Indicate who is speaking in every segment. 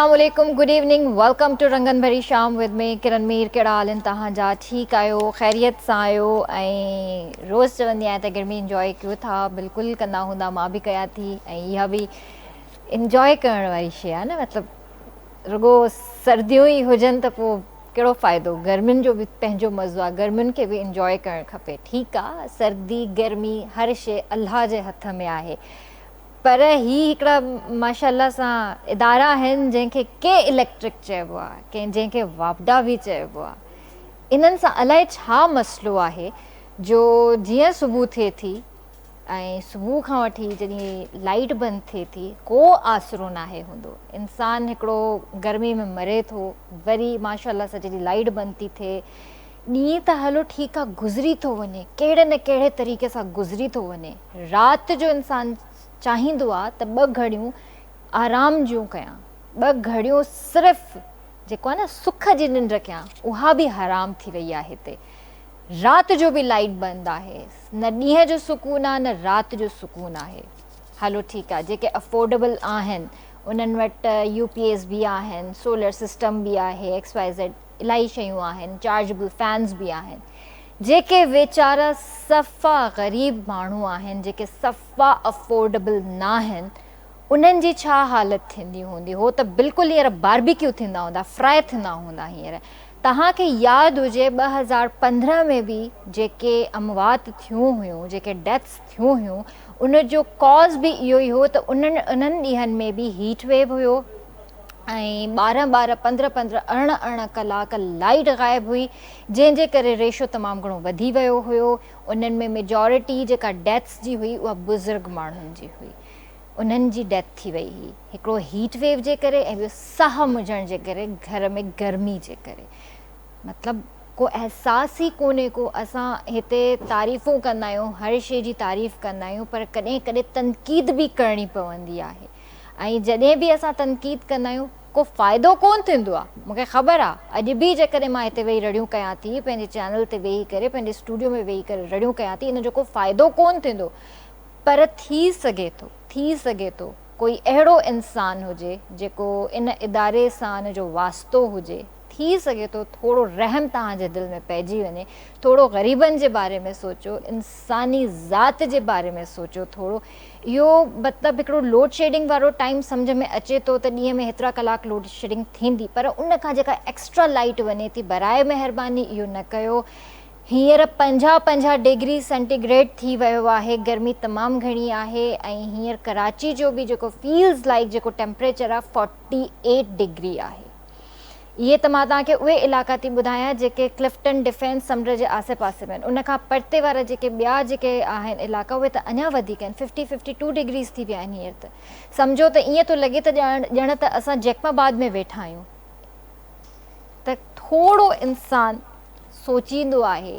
Speaker 1: اسلام عليڪم good evening welcome two رنگن ڀري شام ود مي ڪرن مير ڪهڙا حال آهن توهان جا ٺيڪ آهيو خيريت سان آهيو ۽ روز چوندي آهيان ته گرمي انجوائي ڪيو ٿا بلڪل ڪندا هوندا مان به ڪيان ٿي ۽ اها به انجوائي ڪرڻ واري شي آهي نه مطلب رڳو سرديون ئي هجن ته پوء ڪهڙو فائدو گرمين جو به پنهنجو مزو آهي گرمين کي به انجوائي ڪرڻ کپي ٺيڪ آهي سردي گرمي هر شي الله جي هٿ ۾ آهي پر هي هڪڙا ماشاء الله سان ادارا آهن جنهن کي ڪي اليڪٽرڪ چئبو آهي ڪنهن جنهن کي واپڊا به چئبو آهي انهن سان الائي ڇا مسئلو آهي جو جيئن صبح ٿئي ٿي ۽ صبح کان وٺي جڏهن لائيٽ بند ٿئي ٿي ڪو آسرو ناهي هوندو انسان هڪڙو گرمي ۾ مري ٿو وري ماشاء الله سان جڏهن لائيٽ بند ٿي ٿئي ڏينهن ته هلو ٺيڪ آ گذري ٿو وڃي ڪهڙي نه ڪهڙي طريقي سان گذري ٿو وڃي رات جو انسان چاهيندو آ ته ٻه گهڙيون آرام جون ڪيان ٻه گهڙيون صرف جيڪو آ نه سک جي ننڊ ڪيان اها به حرام ٿي وئي آ هتي رات جو به لائيٽ بند آهي نه ڏينهن جو سڪون آ نه رات جو سڪون آهي هلو ٺيڪ آ جيڪي افورڊبل آهن انهن وٽ يو پي ايس به آهن سولر سسٽم به آهي ايڪس وائي زيڊ الاهي شيون آهن چارجبل فينز به آهن جيڪي ويچارا صفا غريب ماڻهو آهن جيڪي صفا افورڊبل ناهن انهن جي ڇا حالت ٿيندي هوندي هو ته بلڪل هينئر باربيڪيو ٿيندا هوندا فرائي ٿيندا هوندا هينئر توهان کي ياد هجي 2015 ۾ به جيڪي اموات ٿيون هيون جيڪي ڊيٿس ٿيون هيون ان جو ڪاز به اهو ئي هو ته انهن انهن ڏينهن ۾ به هيٽ ويو هيو ۽ ٻارهن ٻارهن پندرهن پندرهن ارڙهن ارڙهن ڪلاڪ لائيٽ غائب هئي جنهن جي ڪري ريشو تمام گهڻو وڌي ويو هيو انهن ۾ ميجارٽي جيڪا ڊيٿس جي هئي اها بزرگ ماڻهن جي هئي انهن جي ڊيٿ ٿي وئي هئي هڪڙو هيٽ ويو جي ڪري ۽ ٻيو ساهه مجهڻ جي ڪري گهر ۾ گرمي جي ڪري مطلب ڪو احساس ئي ڪونهي ڪو اسان هتي تعريفون ڪندا آهيون هر شي جي تعريف ڪندا آهيون پر ڪڏهن ڪڏهن تنقيد به ڪرڻي پوندي آهي ۽ جڏهن به اسان تنقيد ڪندا آهيون ڪو فائدو ڪونه ٿيندو آهي مون کي خبر آهي اڄ به جيڪڏهن مان هتي ويهي رڙيون ڪيان ٿي پنهنجي چينل تي ويهي ڪري پنهنجي اسٽوڊيو ۾ ويهي ڪري رڙيون ڪيان ٿي ان جو ڪو فائدو ڪونه ٿيندو پر ٿي سگهي ٿو ٿي سگهي ٿو ڪوئي اهڙو انسان هجي جيڪو ان اداري سان ان جو واسطو هجي ٿي سگهي ٿو ٿورو رحم توهان جي دل ۾ پئجي وڃي، ٿورو غريبن جي باري ۾ سوچو، انساني ذات جي باري ۾ سوچو ٿورو اهو مطلب هڪڙو لوڊ شيڊنگ وارو ٽائيم سمجهه ۾ اچي ٿو ته ڏينهن ۾ هيترا ڪلاڪ لوڊ شيڊنگ ٿيندي پر ان کان جيڪا ايڪسٽرا لائيٽ وڃي ٿي براء مهرباني اهو نه ڪيو هينئر 50 50 ڊگري سينٽي گريڊ ٿي ويو آهي گرمي تمام گهڻي آهي ۽ هينئر ڪراچي جو به جيڪو فيلز لائيڪ جيڪو ٽيمپريچر آهي 48 ڊگري آهي. اهي ته مان توهان کي اهي علائقا ٿي ٻڌايان جيڪي ڪلفٽن ڊفينس سمنڊ جي آسي پاسي ۾ آهن. ان کان پرتي وارا جيڪي ٻيا جيڪي آهن علائقا اهي ته اڃا وڌيڪ آهن. ففٽي ففٽي ٽو ڊگريز ٿي ويا آهن هينئر ته. سمجهو ته ائين ٿو لڳي ته ڄڻ ڄڻ ته اسان جيڪب آباد ۾ ويٺا آهيون. ته ٿورو انسان سوچيندو آهي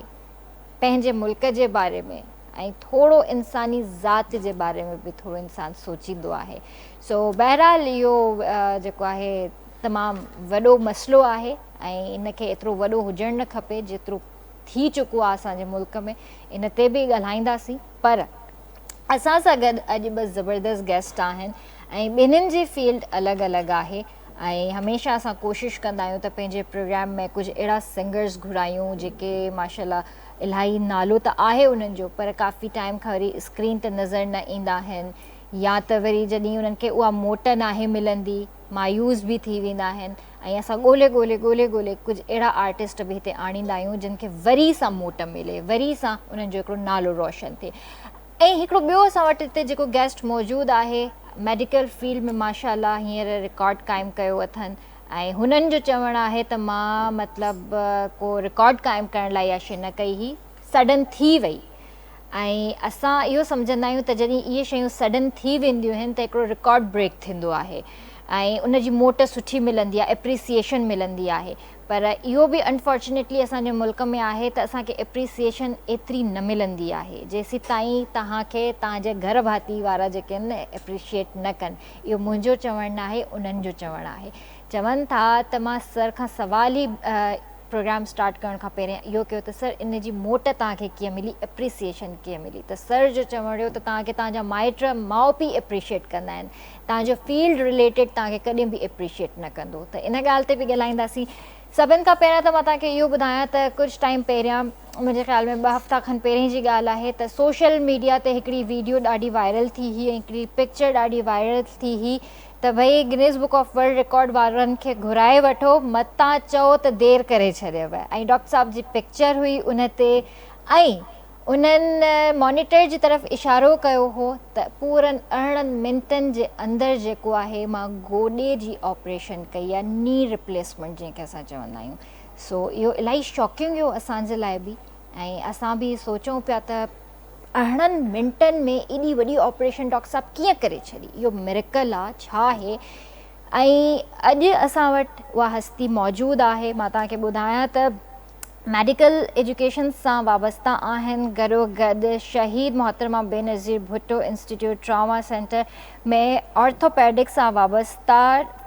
Speaker 1: پنهنجي ملڪ جي باري ۾ ۽ ٿورو انساني ذات جي باري ۾ به ٿورو انسان سوچيندو آهي. سو بهرحال اهو جيڪو آهي تمام وڏو مسئلو آهي ۽ ان کي ايترو وڏو هجڻ نه کپي جيترو ٿي چڪو آهي اسان جي ملڪ ۾ ان تي به ڳالهائينداسين پر اسان سان گڏ اڄ ٻه زبردست گيسٽ آهن ۽ ٻنهين جي فيلڊ الڳ الڳ آهي ۽ هميشه اسان ڪوشش ڪندا آهيون ته پنهنجي پروگرام ۾ ڪجهه اهڙا سنگرز گهرايون جيڪي ماشاء الله الاهي نالو ته آهي انهن جو پر ڪافي ٽائيم کان وري اسڪرين تي نظر نه ايندا آهن يا ته وري جڏهن انهن کي اها موٽ ناهي ملندي مايوس به ٿي ويندا آهن ۽ اسان ڳولي ڳولي ڳولي ڳولي ڪجهه اهڙا آرٽسٽ به هتي آڻيندا آهيون جن کي وري سان موٽ ملي وري سان انهن جو هڪڙو نالو روشن ٿئي ۽ هڪڙو ٻيو اسان وٽ هتي جيڪو گيسٽ موجود آهي ميڊيڪل فيلڊ ۾ ماشاء الله هينئر رڪارڊ قائم ڪيو اٿن ۽ هنن جو چوڻ آهي ته مان مطلب ڪو رڪارڊ قائم ڪرڻ لاء اها شي نه ڪئي هئي سڊن ٿي وئي ۽ اسان اهو سمجهندا آهيون ته جڏهن اهي شيون سڊن ٿي وينديون آهن ته هڪڙو رڪارڊ بريڪ ٿيندو آهي ۽ ان جي موٽ سٺي ملندي آهي اپريسيئيشن ملندي آهي پر اهو به انفارچونيٽلي اسان جي ملڪ ۾ آهي ته اسان کي اپريسيئيشن ايتري نه ملندي آهي جيسين تائين توهان کي توهان جي گهر ڀاتي وارا جيڪي آهن اپريشيئيٽ نه ڪن اهو منهنجو چوڻ نه آهي انهن جو چوڻ آهي چون ٿا ته مان سر کان سوال ئي پروگرام اسٽارٽ ڪرڻ کان پهرين اهو ڪيو ته سر ان جي موٽ توهان کي ڪيئن ملي اپريسيئيشن ڪيئن ملي ته سر جو چوڻ هيو ته توهان کي توهان جا مائٽ ماء پيء اپريشيئيٽ ڪندا آهن توهان جو فيلڊ رليٽيڊ توهان کي ڪڏهن به اپريشيئيٽ نه ڪندو ته ان ڳالهه تي به ڳالهائينداسين. سڀن کان پهريان ته مان توهان کي اهو ٻڌايان ته ڪجهه ٽائيم پهريان منهنجي خيال ۾ ٻه هفتا کن پهرين جي ڳالهه آهي ته سوشل ميڊيا تي هڪڙي ويڊيو ڏاڍي وائرل ٿي هئي ۽ هڪڙي پڪچر ڏاڍي وائرل ٿي هئي ته ڀئي Guinness book of world record وارن کي گهرائي وٺو متان چئو ته دير ڪري ڇڏيو ۽ ڊاڪٽر صاحب جي پڪچر هئي ان تي ۽ انهن مانيٽر جي طرف اشارو ڪيو هو ته پورن 18 منٽن جي اندر جيڪو آهي مان گوڏي جي آپريشن ڪئي آهي ني ريپليسمينٽ جنهن کي اسان چوندا آهيون سو اهو الاهي شاڪنگ هيو اسان جي لاء به ۽ اسان به سوچون پيا ته 18 منٽن ۾ ايڏي وڏي آپريشن ڊاڪٽر صاحب ڪيئن ڪري ڇڏي اهو مريڪل آهي ڇا آهي ۽ اڄ اسان وٽ اها هستي موجود آهي مان توهان کي ٻڌايان ته ميڊيڪل ايجوڪيشن سان وابسته آهن گڏوگڏ شهيد محترمه Benazir Bhutto institute trauma centre ۾ orthopaedic سان وابسته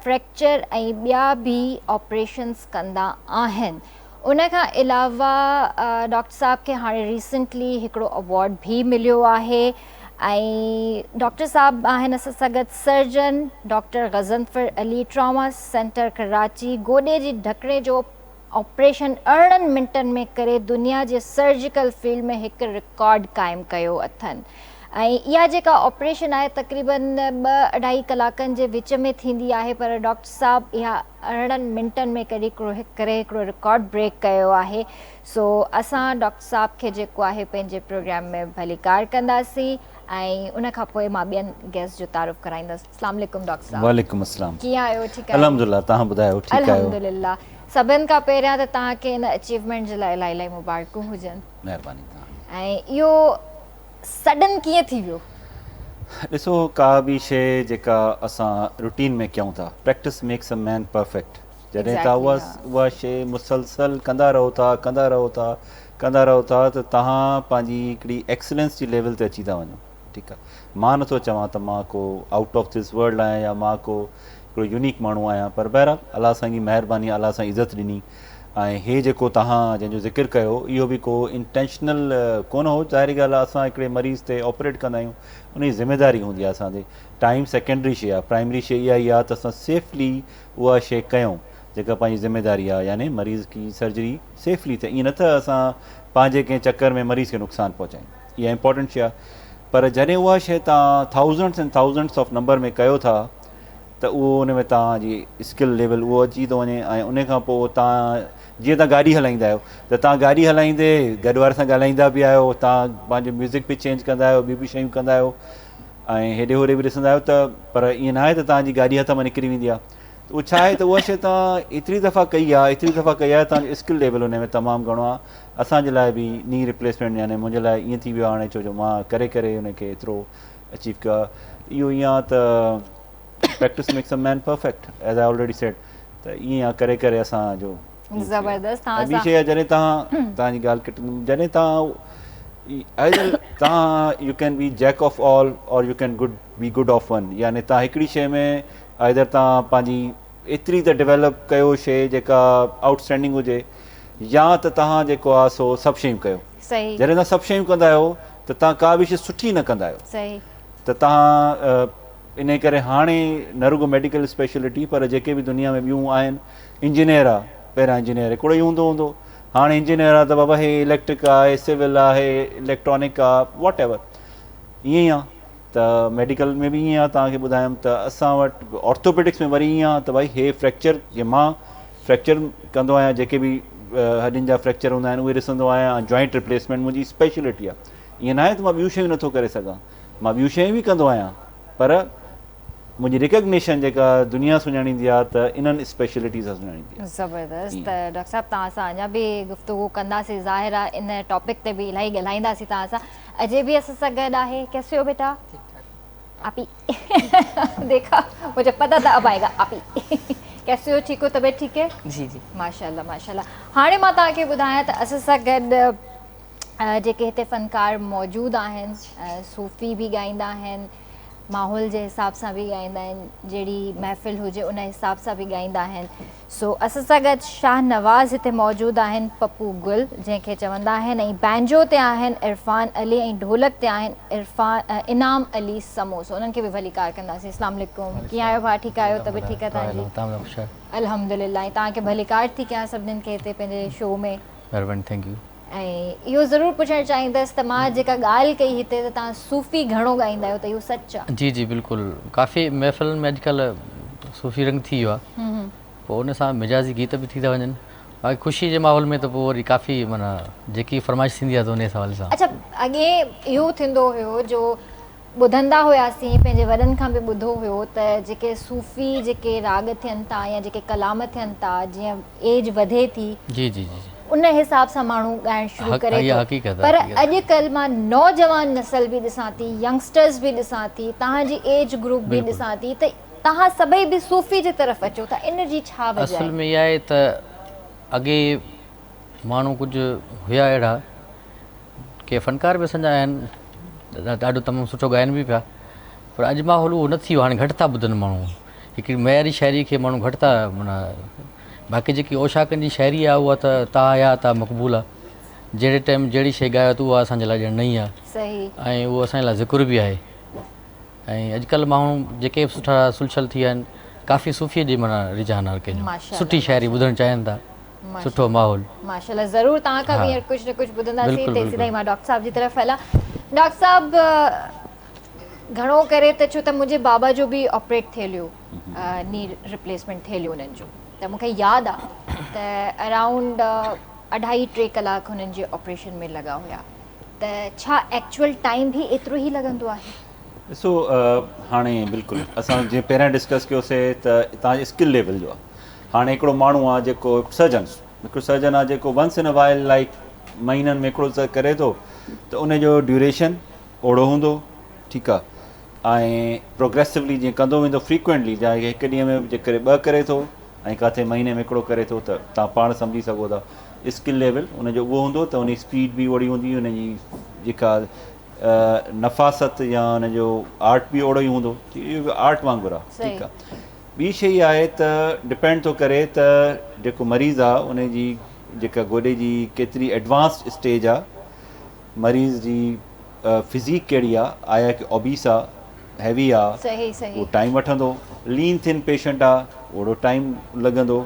Speaker 1: فريڪچر ۽ ٻيا به آپريشنز ڪندا آهن ان کان علاوه ڊاڪٽر صاحب کي هاڻي ريسنٽلي هڪڙو اوارڊ به مليو آهي ۽ ڊاڪٽر صاحب آهن اسان سان گڏ surgeon doctor Ghazanfar Ali trauma centre Karachi گوڏي جي ڍڪڻي جو آپريشن 18 منٽن ۾ ڪري دنيا جي سرجيڪل فيلڊ ۾ هڪ رڪارڊ قائم ڪيو اٿن ۽ اها جيڪا آپريشن آهي تقريبن ٻه اڍائي ڪلاڪن جي وچ ۾ ٿيندي آهي پر ڊاڪٽر صاحب اها 18 منٽن ۾ ڪري هڪڙو رڪارڊ بريڪ ڪيو آهي سو اسان ڊاڪٽر صاحب کي جيڪو آهي پنهنجي پروگرام ۾ ڀليڪار ڪنداسين ۽ ان کان پوء مان ٻين گيسٽ جو تعارف ڪرائيندس. اسلام عليڪم ڊاڪٽر صاحب.
Speaker 2: وعليڪم السلام.
Speaker 1: ڪيئن آهيو ٺيڪ آهيو؟
Speaker 2: الحمدلله توهان ٻڌايو ٺيڪ آهيو؟
Speaker 1: الحمدلله سڀن کان پهريان ته توهان کي ان اچيومينٽ جي لاء الاهي الاهي مبارڪون هجن.
Speaker 2: مهرباني توهان
Speaker 1: جي. ۽ اهو سڊن ڪيئن ٿي ويو؟
Speaker 2: ڏسو ڪا به شيء جيڪا اسان روٽين ۾ ڪيون ٿا practice makes a man perfect جڏهن توهان اها اها شيء مسلسل ڪندا رهو ٿا ڪندا رهو ٿا ڪندا رهو ٿا ته توهان پنهنجي هڪڙي ايڪسلنس جي ليول تي اچي ٿا وڃو. ٺيڪ آ مان نٿو چوان ته مان ڪو آئوٽ آف this world آهيان يا مان ڪو هڪڙو يونيڪ ماڻهو آهيان پر بهرحال الله سائين جي مهرباني الله سائين عزت ڏني ۽ هي جيڪو توهان جنهن جو ذڪر ڪيو اهو به ڪو انٽينشنل ڪونه هو ظاهري ڳالهه آ اسان هڪڙي مريض تي آپريٽ ڪندا آهيون ان جي ذميداري هوندي آ اسان تي ٽائيم سيڪنڊري شي آ پرائمري شي اها ئي آ ته اسان سيفلي اها شي ڪيون جيڪا پنهنجي ذميداري آ يعني مريض جي سرجري سيفلي ٿئي ائين نه ته اسان پنهنجي ڪنهن چڪر ۾ مريض کي نقصان پهچايون. اها امپارٽنٽ شيء آهي پر جڏهن اها شيء توهان thousands and thousands of number ۾ ڪيو ٿا ته اهو ان ۾ توهان جي اسڪل ليول اهو اچي ٿو وڃي ۽ ان کان پوء توهان جيئن توهان گاڏي هلائيندا آهيو ته توهان گاڏي هلائيندي گڏ واري سان ڳالهائيندا به آهيو توهان پنهنجو ميوزڪ به چينج ڪندا آهيو ٻيون به شيون ڪندا آهيو ۽ هيڏي هوڏي به ڏسندا آهيو ته پر ائين نه آهي ته توهان جي گاڏي هٿ مان نڪري ويندي آهي ته اهو ڇا آهي ته اها شيء توهان ايتري دفعا ڪئي آهي ايتري دفعا ڪئي آهي توهان جو اسڪل ليول ان ۾ تمام گهڻو آهي اسان جي لاء به ني ريپليسمينٽ يعني منهنجي لاء ائين ٿي ويو آهي هاڻي ڇو جو مان ڪري ڪري ان کي ايترو اچيو ڪيو آهي اهو ائين آهي ته practice makes a man perfect as I already said ته ائين آهي ڪري ڪري اسان جو
Speaker 1: زبردست
Speaker 2: ۽ ٻي شيء جڏهن توهان توهان جي ڳالهه ڪٽندم جڏهن توهان آئدر توهان you can be jack of all or you can good be good of one يعني توهان هڪڙي شيء ۾ آئدر توهان پنهنجي ايتري ته ڊيولپ ڪيو شيء جيڪا آئوٽ اسٽينڊنگ هجي يا ته توهان جيڪو آهي سو سڀ شيون ڪيو. جڏهن توهان سڀ شيون ڪندا آهيو ته توهان ڪا به شيء سٺي نه ڪندا آهيو ته توهان انهي ڪري هاڻي نه رڳو ميڊيڪل اسپيشلٽي پر جيڪي به دنيا ۾ ٻيون آهن انجنيئر آهي پهريان انجنيئر هڪڙو ئي هوندو هوندو هاڻي انجنيئر آهي ته بابا هي اليڪٽرڪ آهي سول آهي اليڪٽرانڪ آهي واٽ ايور ائين ئي آهي ته ميڊيڪل ۾ به ائين آهي توهان کي ٻڌايم ته اسان وٽ آرٿوپيڊڪس ۾ وري ائين آهي ته ڀائي هي فريڪچر جي مان فريڪچر ڪندو آهيان جيڪي به هڏين جا فريڪچر هوندا آهن اهي ڏسندو آهيان ۽ جوائنٽ ريپليسمينٽ منهنجي اسپيشلٽي آهي ائين ناهي ته مان ٻيون شيون نٿو ڪري سگهان مان ٻيون شيون به ڪندو آهيان پر منهنجي ريڪگنيشن جيڪا دنيا سڃاڻيندي آهي ته انهن اسپيشلٽيز سان سڃاڻيندي آهي.
Speaker 1: زبردست ڊاڪٽر صاحب توهان سان اڃا به گفتگو ڪنداسين ظاهر آهي ان ٽاپڪ تي به الاهي ڳالهائينداسين توهان سان اجي به اسان سان گڏ آهي ڪيسي هو بيٽا آپ هي ديکا مجھي پتا ٿا اب آئي گا آپ هي ڪيسي هو ٺيڪ هو طبيعت ٺيڪ هي
Speaker 3: جي جي
Speaker 1: ماشاءالله ماشاءالله هاڻي مان توهان کي ٻڌايان ته اسان سان گڏ جيڪي هتي فنڪار موجود آهن صوفي به ڳائيندا آهن ماحول جي حساب سان به ڳائيندا آهن جهڙي محفل هجي ان حساب سان به ڳائيندا آهن سو اسان سان گڏ شاهه نواز هتي موجود آهن پپو گل جنهن کي چوندا آهن ۽ بينجو تي آهن عرفان علي ۽ ڍولڪ تي آهن عرفان انعام علي سمو سو انهن کي به ڀليڪار ڪنداسين اسلام عليڪم ڪيئن آهيو ڀاء ٺيڪ آهيو طبيعت ٺيڪ آهي توهان جي الحمدلله ۽ توهان کي ڀليڪار ٿي ڪيان سڀنين کي هتي پنهنجي شو ۾.
Speaker 3: مهرباني thank you.
Speaker 1: ۽ اهو ضرور پڇڻ چاهيندس ته مان جيڪا ڳالهه ڪئي هتي ته توهان صوفي گهڻو ڳائيندا آهيو ته اهو سچ آ؟
Speaker 3: جي جي بلڪل ڪافي محفلن ۾ اڄڪلهه صوفي رنگ ٿي ويو آ پوء ان سان مجازي گيت به ٿي ٿا وڃن باقي خوشي جي ماحول ۾ ته پوء وري ڪافي معنيٰ جيڪي فرمائش ٿيندي آ ته انهي حوالي سان.
Speaker 1: اڇا اڳي اهو ٿيندو هيو جو ٻڌندا هياسين پنهنجي وڏن کان به ٻڌو هيو ته جيڪي صوفي جيڪي راڳ ٿين ٿا يا جيڪي ڪلام ٿين ٿا جيئن ايج وڌي ٿي
Speaker 3: جي جي جي
Speaker 1: ان حساب سان ماڻهو ڳائڻ شروع ڪري ٿو پر اڄ ڪلهه مان نوجوان نسل به ڏسان ٿي ينگسٽرز به ڏسان ٿي توهان جي ايج گروپ به ڏسان ٿي ته توهان سڀئي به صوفي جي طرف اچو ٿا ان جي ڇا وجه
Speaker 3: آهي؟ اصل ۾ اها آهي ته اڳي ماڻهو ڪجهه هيا اهڙا ڪي فنڪار به اسان جا آهن ڏاڍو تمام سٺو ڳائن به پيا پر اڄ ماحول اهو نه ٿي ويو هاڻي گهٽ ٿا ٻڌن ماڻهو هڪڙي معياري شاعري کي ماڻهو گهٽ ٿا معنيٰ باقي جيڪي اوشاقن جي شاعري آهي اها ته تا حيات آهي مقبول آهي جهڙي ٽائيم جهڙي شيء ڳايو ته اها اسان جي لاء ڄڻ نئين آهي ۽ اهو اسان جي لاء ذڪر به آهي ۽ اڄڪلهه ماڻهو جيڪي به سٺا سلڇل ٿي ويا آهن ڪافي صوفي جي معنيٰ رجحان آهي ڪنهن جو سٺي شاعري ٻڌڻ چاهين ٿا سٺو ماحول.
Speaker 1: ماشاءالله ضرور توهان کان به هينئر ڪجهه نه ڪجهه ٻڌنداسين تيسين تائين مان ڊاڪٽر صاحب جي طرف هلان ڊاڪٽر صاحب گهڻو ڪري ته ڇو ته منهنجي بابا جو به آپريٽ ٿيل هيو ني ريپليسمينٽ ٿيل هيو انهن جو ته مونکي ياد آ ته اراونڊ اڍائي ٽي ڪلاڪ هنن جي آپريشن ۾ لڳا هيا ته ڇا ايڪچوئل ٽائيم به ايترو ئي لڳندو آهي؟
Speaker 2: ڏسو هاڻي بلڪل اسان جيئن پهريان ڊسڪس ڪيوسي ته توهان جي اسڪل ليول جو آ هاڻي هڪڙو ماڻهو آ جيڪو سرجن هڪڙو سرجن آ جيڪو once in a while like مهينن ۾ هڪڙو ڪري ٿو ته ان جو ڊيوريشن اوڙو هوندو ٺيڪ آ ۽ پروگريسولي جيئن ڪندو ويندو فريڪوئنٽلي جا هڪ ڏينهن ۾ جيڪڏهن ٻه ڪري ٿو ۽ ڪاٿي مهيني ۾ هڪڙو ڪري ٿو ته توهان پاڻ سمجهي سگهو ٿا اسڪل ليول ان جو اهو هوندو ته ان جي اسپيڊ به اوڙي هوندي ان جي جيڪا نفاست يا ان جو آرٽ به اوڙو ئي هوندو اهو به آرٽ وانگر آ ٺيڪ آ ٻي شي اها آهي ته ڊپينڊ ٿو ڪري ته جيڪو مريض آ ان جي جيڪا گوڏي جي ڪيتري ايڊوانسڊ اسٽيج آ مريض جي فزيڪ ڪهڙي آ آيا ڪي اوبيس آ هيوي آ اهو ٽائيم وٺندو لين ٿن پيشنٽ آ اوڙو ٽائيم لڳندو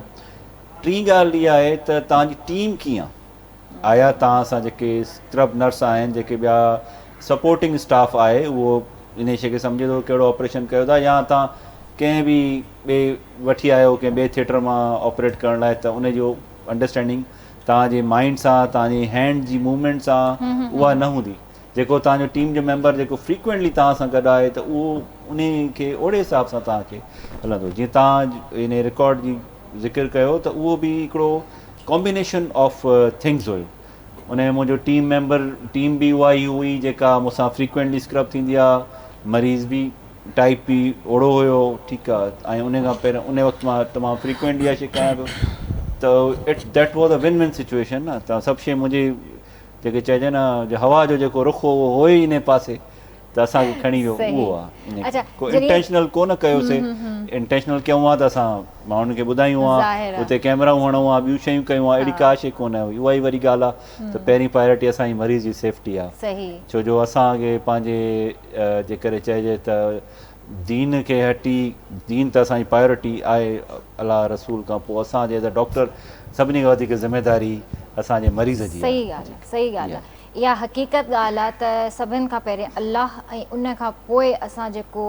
Speaker 2: ٽين ڳالهه اها آهي ته توهان جي ٽيم ڪيئن آ آيا توهان سان جيڪي اسڪرب نرس آهن جيڪي ٻيا سپورٽنگ اسٽاف آهي اهو انهي شي کي سمجهي ٿو ڪهڙو آپريشن ڪيو ٿا يا توهان ڪنهن به ٻئي وٺي آيو ڪنهن ٻئي ٿيٽر مان آپريٽ ڪرڻ لاء ته ان جو انڊرسٽينڊنگ توهان جي مائنڊ سان توهان جي هينڊ جي موومينٽ سان اها نه هوندي جيڪو توهان جو ٽيم جو ميمبر جيڪو فريڪوئنٽلي توهان سان گڏ آهي ته اهو انهي کي اوڙي حساب سان توهان کي هلندو جيئن توهان انهي رڪارڊ جي ذڪر ڪيو ته اهو به هڪڙو ڪامبينيشن آف ٿنگز هيو ان ۾ منهنجو ٽيم ميمبر ٽيم به اها ئي هئي جيڪا مون سان فريڪوئنٽلي اسڪرب ٿيندي آ مريض به ٽائپ به اوڙو هيو ٺيڪ آ ۽ ان کان پهريون ان وقت مان تمام فريڪوئنٽلي اها شي ڪيان پيو ته it that was a win win situation نه ته سڀ شي منهنجي جيڪي چئجي نه هوا جو جيڪو رخ هو اهو هو ئي ان پاسي ته اسان کي کڻي ويو اهو آ ڪو انٽينشنل ڪو نه ڪيوسي انٽينشنل ڪيون ها ته اسان ماڻهن کي ٻڌايون ها اتي ڪيمرائون هڻون ها ٻيون شيون ڪيون ها اهڙي ڪا شي ڪو نه هئي اها ئي وري ڳالهه آ ته پهرين پرائرٽي اسان جي مريض جي سيفٽي آ ڇو جو اسان کي پنهنجي جيڪڏهن چئجي ته دين کي هٽي دين ته اسان جي پرائرٽي آهي الله رسول کان پوء اسان جي ايز اي ڊاڪٽر سڀني کان وڌيڪ ذميداري اسان جي مريض جي آ.
Speaker 1: صحيح ڳالهه آ صحيح ڳالهه آ. اها حقيقت ڳالهه آهي ته سڀن کان پهرين الله ۽ ان کان پوء اسان جيڪو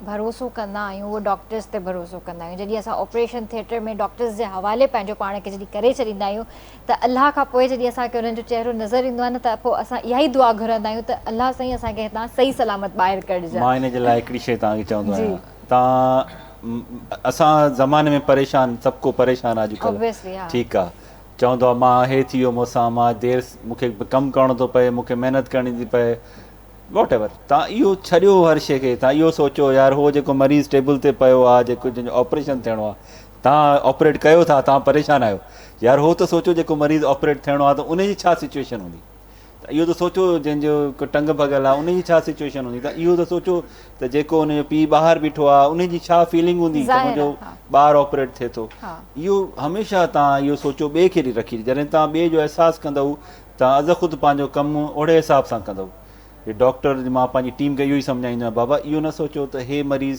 Speaker 1: ڀروسو ڪندا آهيون اهو ڊاڪٽرز تي ڀروسو ڪندا آهيون جڏهن اسان آپريشن ٿيٽر ۾ ڊاڪٽرز جي حوالي پنهنجو پاڻ کي جڏهن ڪري ڇڏيندا آهيون ته الله کان پوء جڏهن اسان کي انهن جو چهرو نظر ايندو آهي نه ته پوء اسان اها ئي دعا گهرندا آهيون ته الله سائين اسان کي هتان صحيح سلامت ٻاهر ڪڍجان.
Speaker 2: مان ان جي لاء هڪڙي شيء توهان کي چوندو آهيان توهان اسان زماني ۾ پريشان سڀ ڪو پريشان آهي اڄڪلهه ٺيڪ آهي چوندو آ مان هي ٿي ويو مون سان مان دير مون کي ڪم ڪرڻو ٿو پئي مون کي محنت ڪرڻي ٿي پئي واٽ ايور تان اهو ڇڏيو هر شي کي تان اهو سوچو يار هو جيڪو مريض ٽيبل تي پيو آ جيڪو جنهن جو آپريشن ٿيڻو آ تان آپريٽ ڪيو ٿا تان پريشان آهيو يار هو ته سوچو جيڪو مريض آپريٽ ٿيڻو آ ته ان جي ڇا سچويشن هوندي. ته اهو ته سوچو جنهن جو ڪو ٽنگ ڀڳل آهي ان جي ڇا سچويشن هوندي ته اهو ته سوچو ته جيڪو ان جو پيء ٻاهر بيٺو آهي ان جي ڇا فيلنگ هوندي ته منهنجو ٻار آپريٽ ٿئي ٿو. اهو هميشه توهان اهو سوچو ٻئي کي رکي جڏهن توهان ٻئي جو احساس ڪندؤ توهان از خود پنهنجو ڪم اوڙي حساب سان ڪندؤ. هي ڊاڪٽر مان پنهنجي ٽيم کي اهو ئي سمجهائيندو آهيان بابا اهو نه سوچو ته هي مريض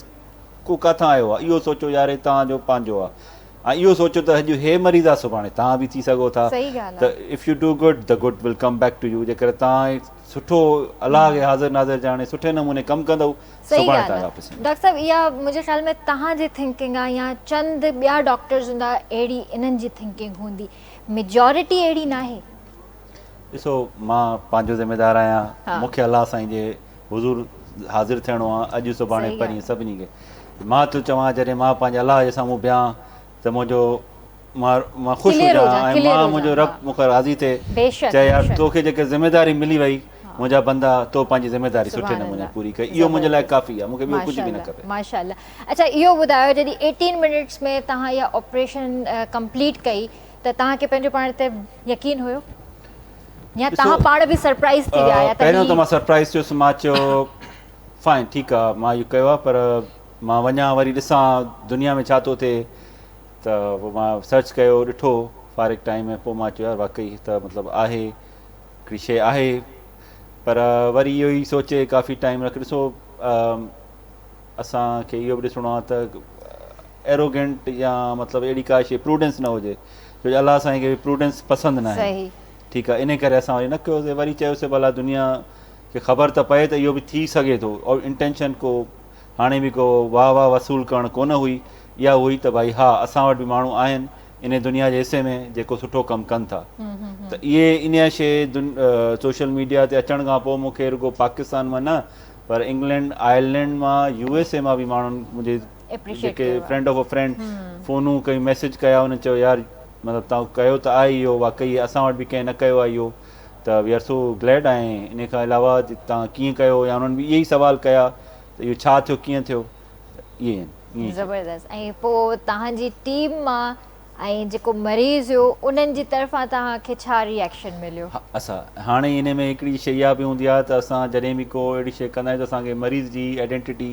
Speaker 2: ڪو ڪاٿان آيو آهي اهو سوچو يار هي توهان جو پنهنجو آهي ۽ اهو سوچو ته اڄ هي مريض آهي سڀاڻي توهان به ٿي سگهو ٿا ته if you do good the good will come back to you جيڪڏهن توهان سٺو الله کي حاضر ناظر ڄاڻي سٺي نموني ڪم ڪندؤ
Speaker 1: صحيح ڳالهه آهي ڊاڪٽر صاحب اها منهنجي خيال ۾ توهان جي ٿنڪنگ آهي يا چند ٻيا ڊاڪٽرز هوندا اهڙي انهن جي ٿنڪنگ هوندي ميجارٽي اهڙي ناهي.
Speaker 2: ڏسو مان پنهنجو ذميدار آهيان مون کي الله سائين جي حضور حاضر ٿيڻو آهي اڄ سڀاڻي پرين سڀني کي مان ٿو چوان جڏهن مان پنهنجي الله جي سامهون بيهان ته منهنجو مان مان خوش هجان ۽ مان منهنجو رب مون کان راضي ٿئي چئي يار توکي جيڪا ذميداري ملي وئي منهنجا بندا تو پنهنجي ذميداري سٺي نموني پوري ڪئي اهو منهنجي لاء ڪافي آهي مون کي ٻيو ڪجهه به نه کپي.
Speaker 1: ماشاءالله اڇا اهو ٻڌايو جڏهن ايٽين منٽس ۾ توهان اها آپريشن ڪمپليٽ ڪئي ته توهان کي پنهنجو پاڻ تي يقين هيو يا توهان پاڻ به سرپرائز ٿي ويا يا
Speaker 2: پهريون ته مان سرپرائز ٿيس مان چيو فائن ٺيڪ آ مان اهو ڪيو آ پر مان وڃان وري ڏسان دنيا ۾ ڇا ٿو ٿئي ته پوء مان سرچ ڪيو ڏٺو فارغ ٽائيم ۾ پوء مان چيو يار واقعي ته مطلب آهي هڪڙي شيء آهي پر وري اهو ئي سوچي ڪافي ٽائيم رک ڏسو اسان کي اهو به ڏسڻو آهي ته ايروگينٽ يا مطلب اهڙي ڪا شيء پروڊنس نه هجي ڇو جو الله سائين کي به پروڊنس پسند نه آهي ٺيڪ آهي ان ڪري اسان وري نه ڪيوسي وري چيوسي ڀلا دنيا کي خبر ته پئي ته اهو به ٿي سگهي ٿو اور انٽينشن ڪو هاڻي به ڪو واهه واهه وصول ڪرڻ ڪونه هئي اها هئي ته ڀائي ها اسان وٽ به ماڻهو آهن ان دنيا جي حصي ۾ جيڪو سٺو ڪم ڪن ٿا ته اهي ان شيء سوشل ميڊيا تي اچڻ کان پوء مون کي رڳو پاڪستان مان نه پر انگلينڊ آئرلينڊ مان يو ايس اي مان به ماڻهن منهنجي جيڪي فرينڊ آف ا فرينڊ فونون ڪيون ميسيج ڪيا انهن چيو يار مطلب توهان ڪيو ته آهي اهو واقعي اسان وٽ به ڪنهن نه ڪيو آهي اهو ته وي آر سو گليڊ ۽ ان کان علاوه توهان ڪيئن ڪيو يا انهن به اهي ئي سوال ڪيا ته اهو ڇا ٿيو ڪيئن ٿيو اهي آهن
Speaker 1: زبردست ۽ پوء توهان جي ٽيم مان ۽ جيڪو مريض هيو انهن جي طرفان توهان کي ڇا ري ايڪشن مليو؟
Speaker 2: ها اسا هاڻي ان ۾ هڪڙي شيء اها به هوندي آهي ته اسان جڏهن به ڪو اهڙي شيء ڪندا آهيون ته اسان کي مريض جي آئيڊينٽيٽي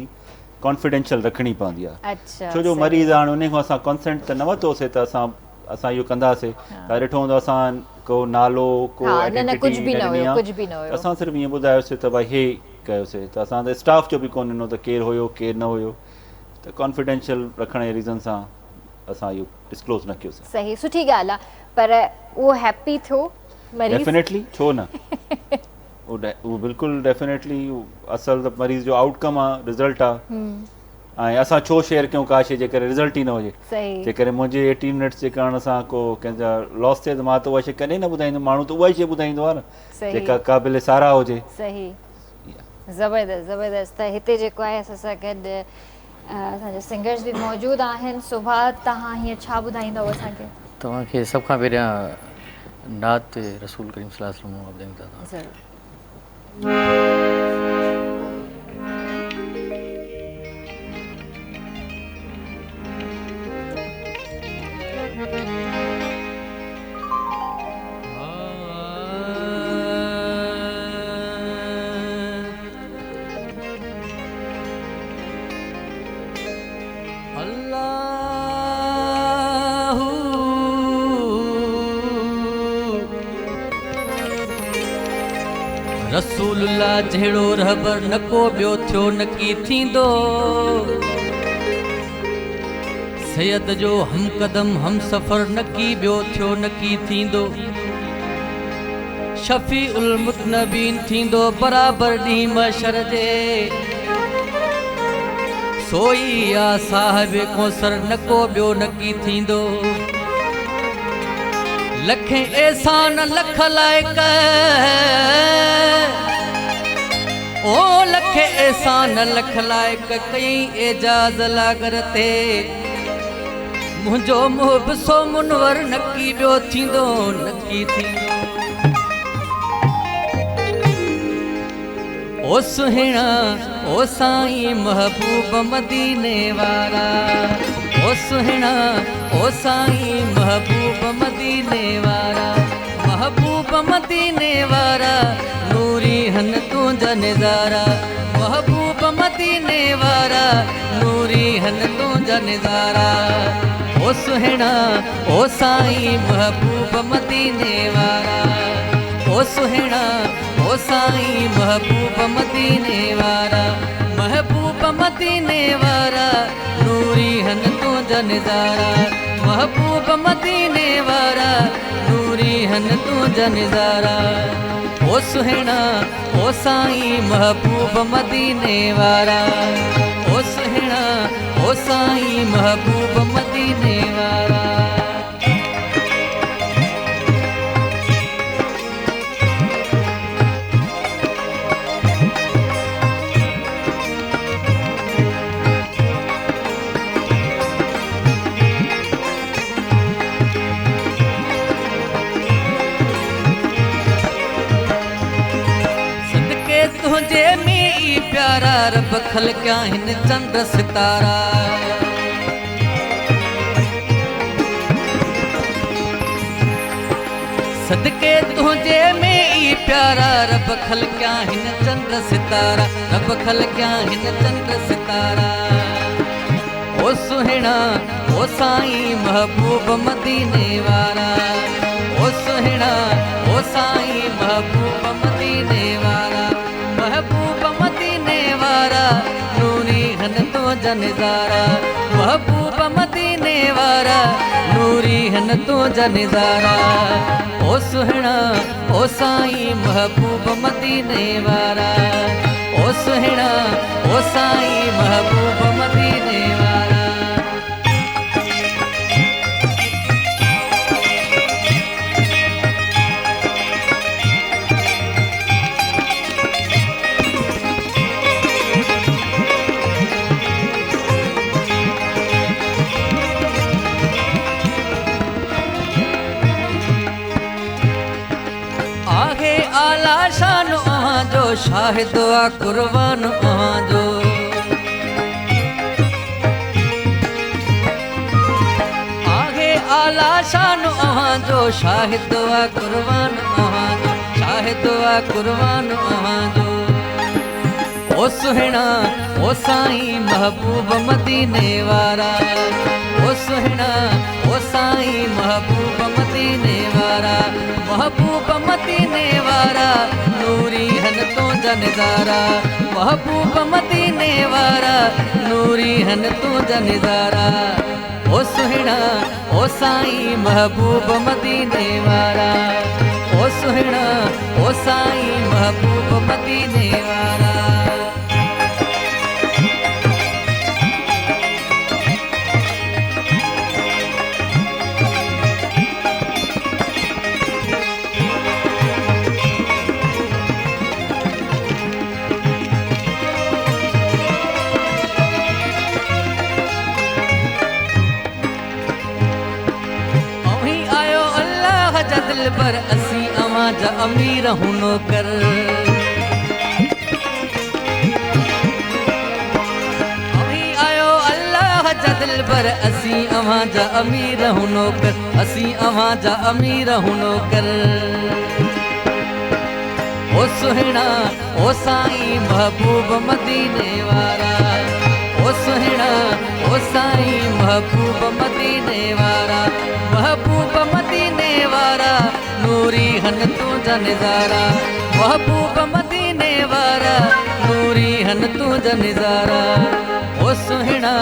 Speaker 2: ڪانفيڊينشل رکڻي پوندي آهي ڇو جو مريض هاڻي ان کان اسان ڪنسينٽ ته نه ورتوسي ته اسان اسان اهو ڪنداسي ته ڏٺو هوندو اسان ڪو نالو ڪو آئيڊينٽيٽي نه ڏني آهي اسان صرف ائين ٻڌايوسي ته ڀائي هي ڪيوسي ته اسان ته اسٽاف جو به ڪونه ڏنو ته ڪير هيو ڪير نه هيو ته ڪانفيڊينشل رکڻ جي ريزن سان اسان اهو ڊسڪلوز نه ڪيوسين.
Speaker 1: صحيح سٺي ڳالهه آ پر اهو هيپي ٿيو مريض؟
Speaker 2: ڊيفينيٽلي ڇو نه اهو بلڪل ڊيفينيٽلي اصل ته مريض جو آئوٽ ڪم آ رزلٽ آ ۽ اسان ڇو شيئر ڪيون ڪا شي جيڪڏهن رزلٽ ئي نه هجي جيڪڏهن منهنجي ايٽين منٽس جي ڪرڻ سان ڪو ڪنهن جا لاس ٿئي ته مان ته اها شي ڪڏهن نه ٻڌائيندم ماڻهو ته اها ئي شي ٻڌائيندو آ نه جيڪا قابل ساراهه هجي.
Speaker 1: صحيح زبردست زبردست ته هتي جيڪو آهي اسان سان گڏ اسان جا سنگرز به موجود آهن صبح توهان هينئر ڇا ٻڌائيندؤ اسان کي؟
Speaker 3: توهان کي سڀ کان پهريان نعت رسول ڪريم صلي الله عليه وسلم ٻڌايون ٿا توهان
Speaker 1: ضرور.
Speaker 3: رسول الله جهڙو رهبر نه ڪو ٻيو ٿيو نه ڪي ٿيندو سيد جو هم قدم هم سفر نه ڪي ٻيو ٿيو نه ڪي ٿيندو شفيع المذنبين ٿيندو برابر ڏينهن محشر جي سوئي آ صاحب ڪوثر نه ڪو ٻيو نڪي ٿيندو لکين احسان لک لائق او لکين احسان لک لائق ڪيئي اعجاز لاغر تي منهنجو محب سو منور نڪي ٻيو ٿيندو نڪي ٿيندو. او سهڻا او سائين محبوب مديني وارا او سهڻا او سائين محبوب مديني وارا محبوب مديني وارا
Speaker 4: तुंहिंजा नज़ारा, महबूब मदीने वारा, नूरी हन तुंहिंजा नज़ारा। ओ सुहिणा ओ साईं महबूब मदीने वारा, ओ सुहिणा ओ साईं महबूब मदीने वारा, महबूब मदीने वारा, नूरी हन तुंहिंजा नज़ारा, महबूब मदीने वारा, नूरी हन तुंहिंजा नज़ारा। ओ सुहिणा ओ साईं महबूब मदीने वारा, ओ सुहिणा ओ साईं महबूब मदीने वारा। तुंहिंजे में ई प्यारा रब खलकिया हिन चंड सितारा, सदके तुंहिंजे में ई प्यारा रब खलकिया हिन चंड सितारा, रब खलकिया हिन चंड सितारा। ओ सुहिणा ओ साईं महबूब मदीने वारा, ओ सुहिणा ओ साईं महबूब मदीने वारा, महबूब मदीने वारा, नूरी हन तुंहिंजा नज़ारा, महबूब मदीने वारा, नूरी हन तुंहिंजा नज़ारा। ओ सुहिणा ओ साईं महबूब मदीने वारा, ओ सुहिणा ओ साईं महबूब मदीने वारा। आला शान अव्हांजो, शाहिद आ कुर्बान अव्हांजो, आहे आला शान अव्हांजो, शाहिद आ कुर्बान अव्हांजो, शाहिद आ कुर्बान अव्हांजो। ओ सुहिणा ओ साईं महबूब मदीने वारा, ओ सुहिणा ओ साईं महबूब मदीने वारा, महबूब मदीने वारा, नूरी हन तुंहिंजा नज़ारा, महबूब मदीने वारा, नूरी हन तुंहिंजा नज़ारा। ओ सुहिणा ओ साईं महबूब मदीने वारा, ओ सुहिणा ओ साईं महबूब मदीने वारा। दिलबर असीं अव्हां जा अमीर हूं नौकर, अव्हीं आयो अल्लाह जा दिलबर असीं अव्हां जा अमीर हूं नौकर, असीं अव्हां जा अमीर हूं नौकर। ओ सुहिणा ओ साईं महबूब मदीने वारा, ओ सुहिणा ओ साईं महबूब मदीने वारा, महबूब मदीने वारा, नूरी हन तुंहिंजा नज़ारा, महबूब मदीने वारा, नूरी हन तुंहिंजा नज़ारा। ओ सुहिणा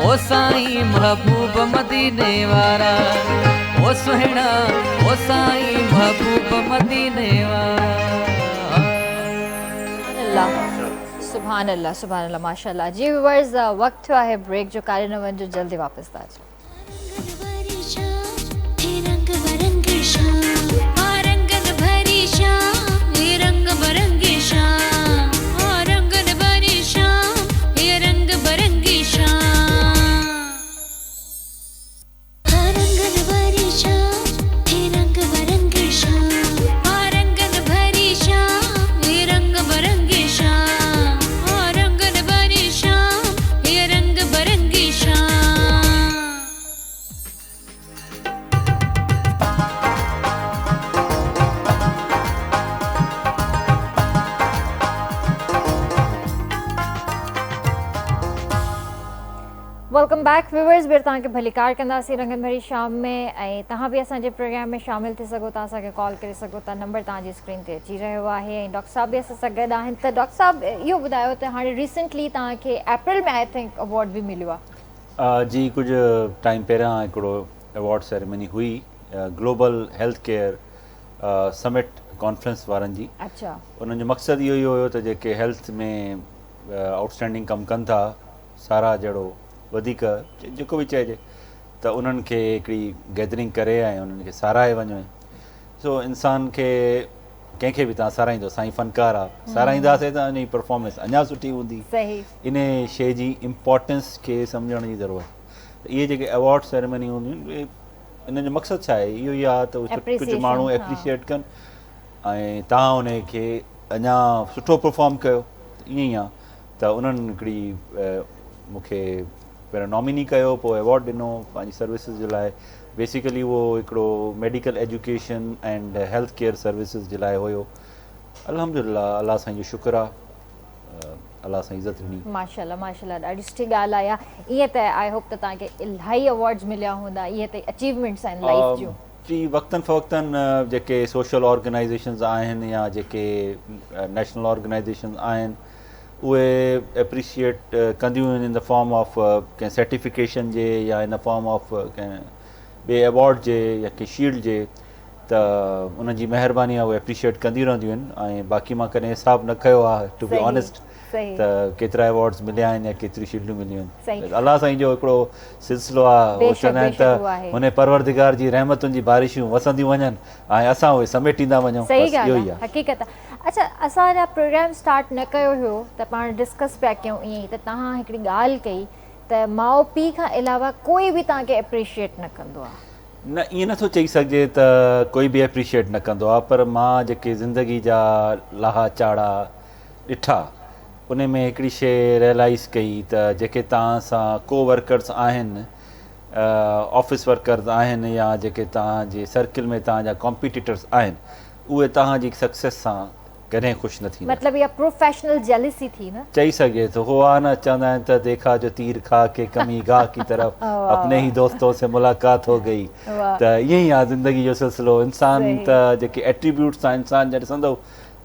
Speaker 4: ओ साईं महबूब मदीने वारा, ओ सुहिणा ओ साईं महबूब मदीने वारा।
Speaker 1: सुभान अल्लाह, सुभान अल्लाह, माशाअल्लाह। जी व्यूअर्स, वक़्तु थियो आहे ब्रेक जो, कारे न वञिजो, जल्दी वापसि था अचूं।
Speaker 5: रंग बरंगी शाम।
Speaker 1: Welcome back viewers ٻيهر توهان کي ڀليڪار ڪنداسين رنگن ڀري شام ۾ ۽ توهان به اسان جي پروگرام ۾ شامل ٿي سگهو ٿا اسان کي ڪال ڪري سگهو ٿا نمبر توهان جي اسڪرين تي اچي رهيو آهي ۽ ڊاڪٽر صاحب به اسان سان گڏ آهن ته ڊاڪٽر صاحب اهو ٻڌايو ته هاڻي ريسنٽلي توهان کي اپريل ۾ I think award به مليو
Speaker 2: آهي. جي ڪجهه ٽائيم پهريان هڪڙو ايوارڊ سيريمني هئي global health care summit conference وارن جي
Speaker 1: اڇا
Speaker 2: انهن جو مقصد اهو ئي هيو ته جيڪي هيلٿ ۾ آئوٽ اسٽينڊنگ ڪم ڪن ٿا ساراهه جهڙو وڌيڪ جيڪو به چئجي ته انهن کي هڪڙي گيدرنگ ڪري ۽ انهن کي ساراهي وڃي سو انسان کي ڪنهن کي به تان ساراهيندو سائين فنڪار آ ساراهينداسي ته ان جي پرفارمنس اڃا سٺي هوندي ان شي جي امپورٽنس کي سمجهڻ جي ضرورت ته اهي جيڪي ايوارڊ سيريمني هونديون آهن انهن جو مقصد ڇا آهي اهو ئي آ ته ڪجهه ماڻهو اپريشيئيٽ ڪن ۽ تان ان کي اڃا سٺو پرفارم ڪيو ائين ئي آ ته انهن هڪڙي مون کي پهريون ناميني ڪيو پوء ايوارڊ ڏنو پنهنجي سروسز جي لاء بيسيڪلي اهو هڪڙو medical education and health care services جي لاء هيو الحمدلله الله سائين جو شڪر آ الله سائين عزت ڏني.
Speaker 1: ماشاءالله ماشاءالله ڏاڍي سٺي ڳالهه آهي ائين ته I hope ته توهان کي الاهي ايوارڊز مليا هوندا اهي ته اچيومينٽس آهن لائف جون.
Speaker 2: جي وقتن فوقتن جيڪي سوشل آرگنائيزيشنز آهن يا جيڪي نيشنل آرگنائيزيشنز آهن اهي اپريشيئيٽ ڪنديون آهن ان the form of ڪنهن سرٽيفڪيشن جي يا ان فارم آف ڪنهن ٻئي ايوارڊ جي يا ڪنهن شيلڊ جي ته انهن جي مهرباني آهي اهي اپريشيئيٽ ڪنديون رهنديون آهن ۽ باقي مان ڪڏهن حساب نه ڪيو آهي ٽو بي آنيسٽ ته ڪيترا ايوارڊز مليا آهن يا ڪيتريون شيلڊون مليون آهن الله سائين جو هڪڙو سلسلو آهي هو چوندا آهن ته هن پروردگار جي رحمتن جي بارشون وسنديون وڃن ۽ اسان اهي سميٽيندا وڃون بس اهو ئي آهي.
Speaker 1: حقيقت آهي اڇا اسان اڃا پروگرام اسٽارٽ نه ڪيو هيو ته پاڻ ڊسڪس پيا ڪيون ائين ئي ته توهان هڪڙي ڳالهه ڪئي ته ماء پيء کان علاوه ڪوئي به توهان کي اپريشيئيٽ نه ڪندو آهي.
Speaker 2: نه ائين نه ٿو چئي سگهجي ته ڪوئي به اپريشيئيٽ نه ڪندو آهي پر مان جيڪي زندگي جا لاها چاڙها ڏٺا ان ۾ هڪڙي شيء ريئلائيز ڪئي ته جيڪي توهان سان ڪو ورڪرز آهن آفيس ورڪرز آهن يا جيڪي توهان جي سرڪل ۾ توهان جا ڪامپيٽيٽرز آهن اهي توهان جي سڪسيس سان ڪڏهن خوش نه ٿيندا.
Speaker 1: مطلب اها پروفيشنل جيلسي ٿي نه.
Speaker 2: چئي سگهجي ٿو. هو آ نه چوندا آهن ته ديکا جو تير کا ڪي ڪمي گاهه ڪي طرف اپني هي دوستون سي ملاقات هو گئي ته ائين ئي آ زندگي جو سلسلو انسان ته جيڪي ايٽريبيوٽس تان انسان جا ڏسندو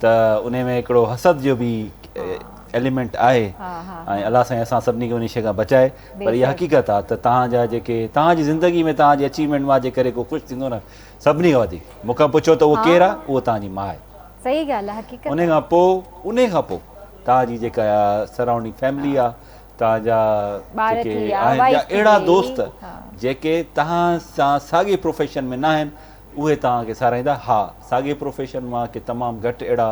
Speaker 2: ته انهي ۾ هڪڙو حسد جو به ايليمينٽ آهي ۽ الله سائين اسان سڀني کي انهي شي کان بچائي پر اها حقيقت آ ته توهان جا جيڪي توهان جي زندگي ۾ توهان جي اچيومينٽ مان جي ڪري ڪو خوش ٿيندو نه سڀني کان وڌيڪ مون کان پڇو ته اهو ڪير آ اهو توهان جي ماء آهي.
Speaker 1: صحيح ڳالهه آ حقيقت
Speaker 2: انهي کان پوء انهي کان پوء توهان جي جيڪا سرائونڊنگ فيملي آ توهان جا جيڪي آهن يا اهڙا دوست جيڪي توهان سان ساڳي پروفيشن ۾ ناهن اهي توهان کي ساراهيندا ها ساڳي پروفيشن مان ڪي تمام گهٽ اهڙا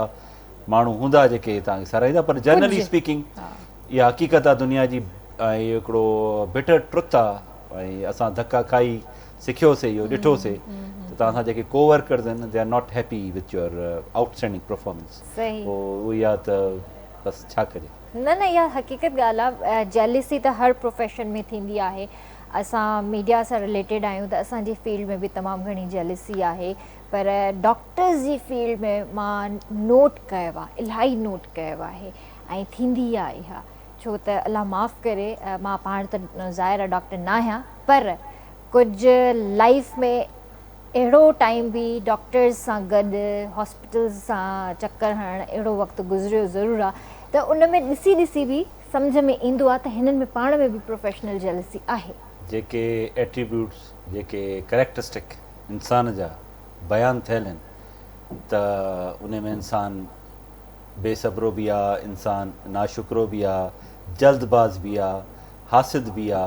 Speaker 2: ماڻهو هوندا جيڪي توهان کي ساراهيندا پر جنرلي اسپيڪنگ اها حقيقت آ دنيا جي ۽ اهو هڪڙو بٽر ٽروٿ آ ۽ اسان ڌڪا کائي سکيو سي اهو ڏٺو سي ته توهان سان جيڪي ڪو ورڪرز آهن they are not happy with your outstanding performance پوء اهو ئي آ ته بس ڇا ڪجي.
Speaker 1: نه نه اها حقيقت ڳالهه آ جيلسي ته هر پروفيشن ۾ ٿيندي آهي اسان ميڊيا سان رليٽيڊ آهيون ته اسان جي فيلڊ ۾ به تمام گهڻي جيلسي آهي پر ڊاڪٽرز جي فيلڊ ۾ مان نوٽ ڪيو آ الاهي نوٽ ڪيو آهي ۽ ٿيندي آ اها ڇو ته الله معاف ڪري مان پاڻ ته ظاهر آ ڊاڪٽر ناهيان پر ڪجهه لائيف ۾ اهڙو ٽائيم به ڊاڪٽرز سان گڏ هاسپيٽلز سان چڪر هڻڻ اهڙو وقت گذريو ضرور آ ته ان ۾ ڏسي ڏسي به سمجهه ۾ ايندو آ ته هنن ۾ پاڻ ۾ به پروفيشنل جيلسي آهي.
Speaker 2: جيڪي ايٽريبيوٽس جيڪي ڪريڪٽرسٽڪ انسان جا بيان ٿيل آهن ته انهي ۾ انسان بي صبرو به آ، انسان ناشڪرو به آ، جلد باز به آ، حاسد به آ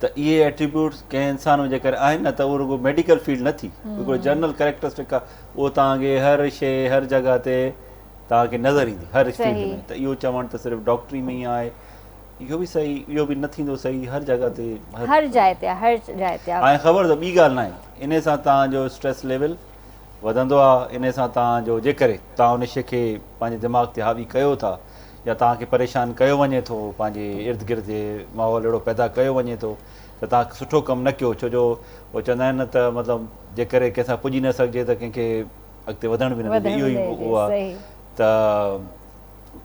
Speaker 2: ته اهي ايٽريبيوٽس ڪنهن انسان ۾ جيڪڏهن آهن نه ته اهو رڳو ميڊيڪل فيلڊ نه ٿي هڪڙو جنرل ڪريڪٽرسٽڪ آ اهو توهان کي هر شيء هر جڳهه تي توهان کي نظر ايندي هر فيلڊ ۾ ته اهو چوڻ ته صرف ڊاڪٽري ۾ ئي آهي اهو به صحيح اهو به نه ٿيندو صحيح هر جڳهه تي
Speaker 1: هر جاء تي هر جاء تي
Speaker 2: ۽ خبر اٿو ٻي ڳالهه ناهي انهي سان توهان جو اسٽريس ليول وڌندو آهي انهي سان توهان جو جيڪڏهن توهان ان شي کي پنهنجي دماغ تي حاوي ڪيو ٿا يا توهان کي پريشان ڪيو وڃي ٿو پنهنجي ارد گرد جي ماحول اهڙو پيدا ڪيو وڃي ٿو ته توهان سٺو ڪم نه ڪيو ڇو جو هو چوندا آهن نه ته مطلب جيڪڏهن ڪنهن سان پڄي نه سگهجي ته ڪنهن کي اڳتي وڌڻ به نه ڏجي اهو ئي اهو آهي ته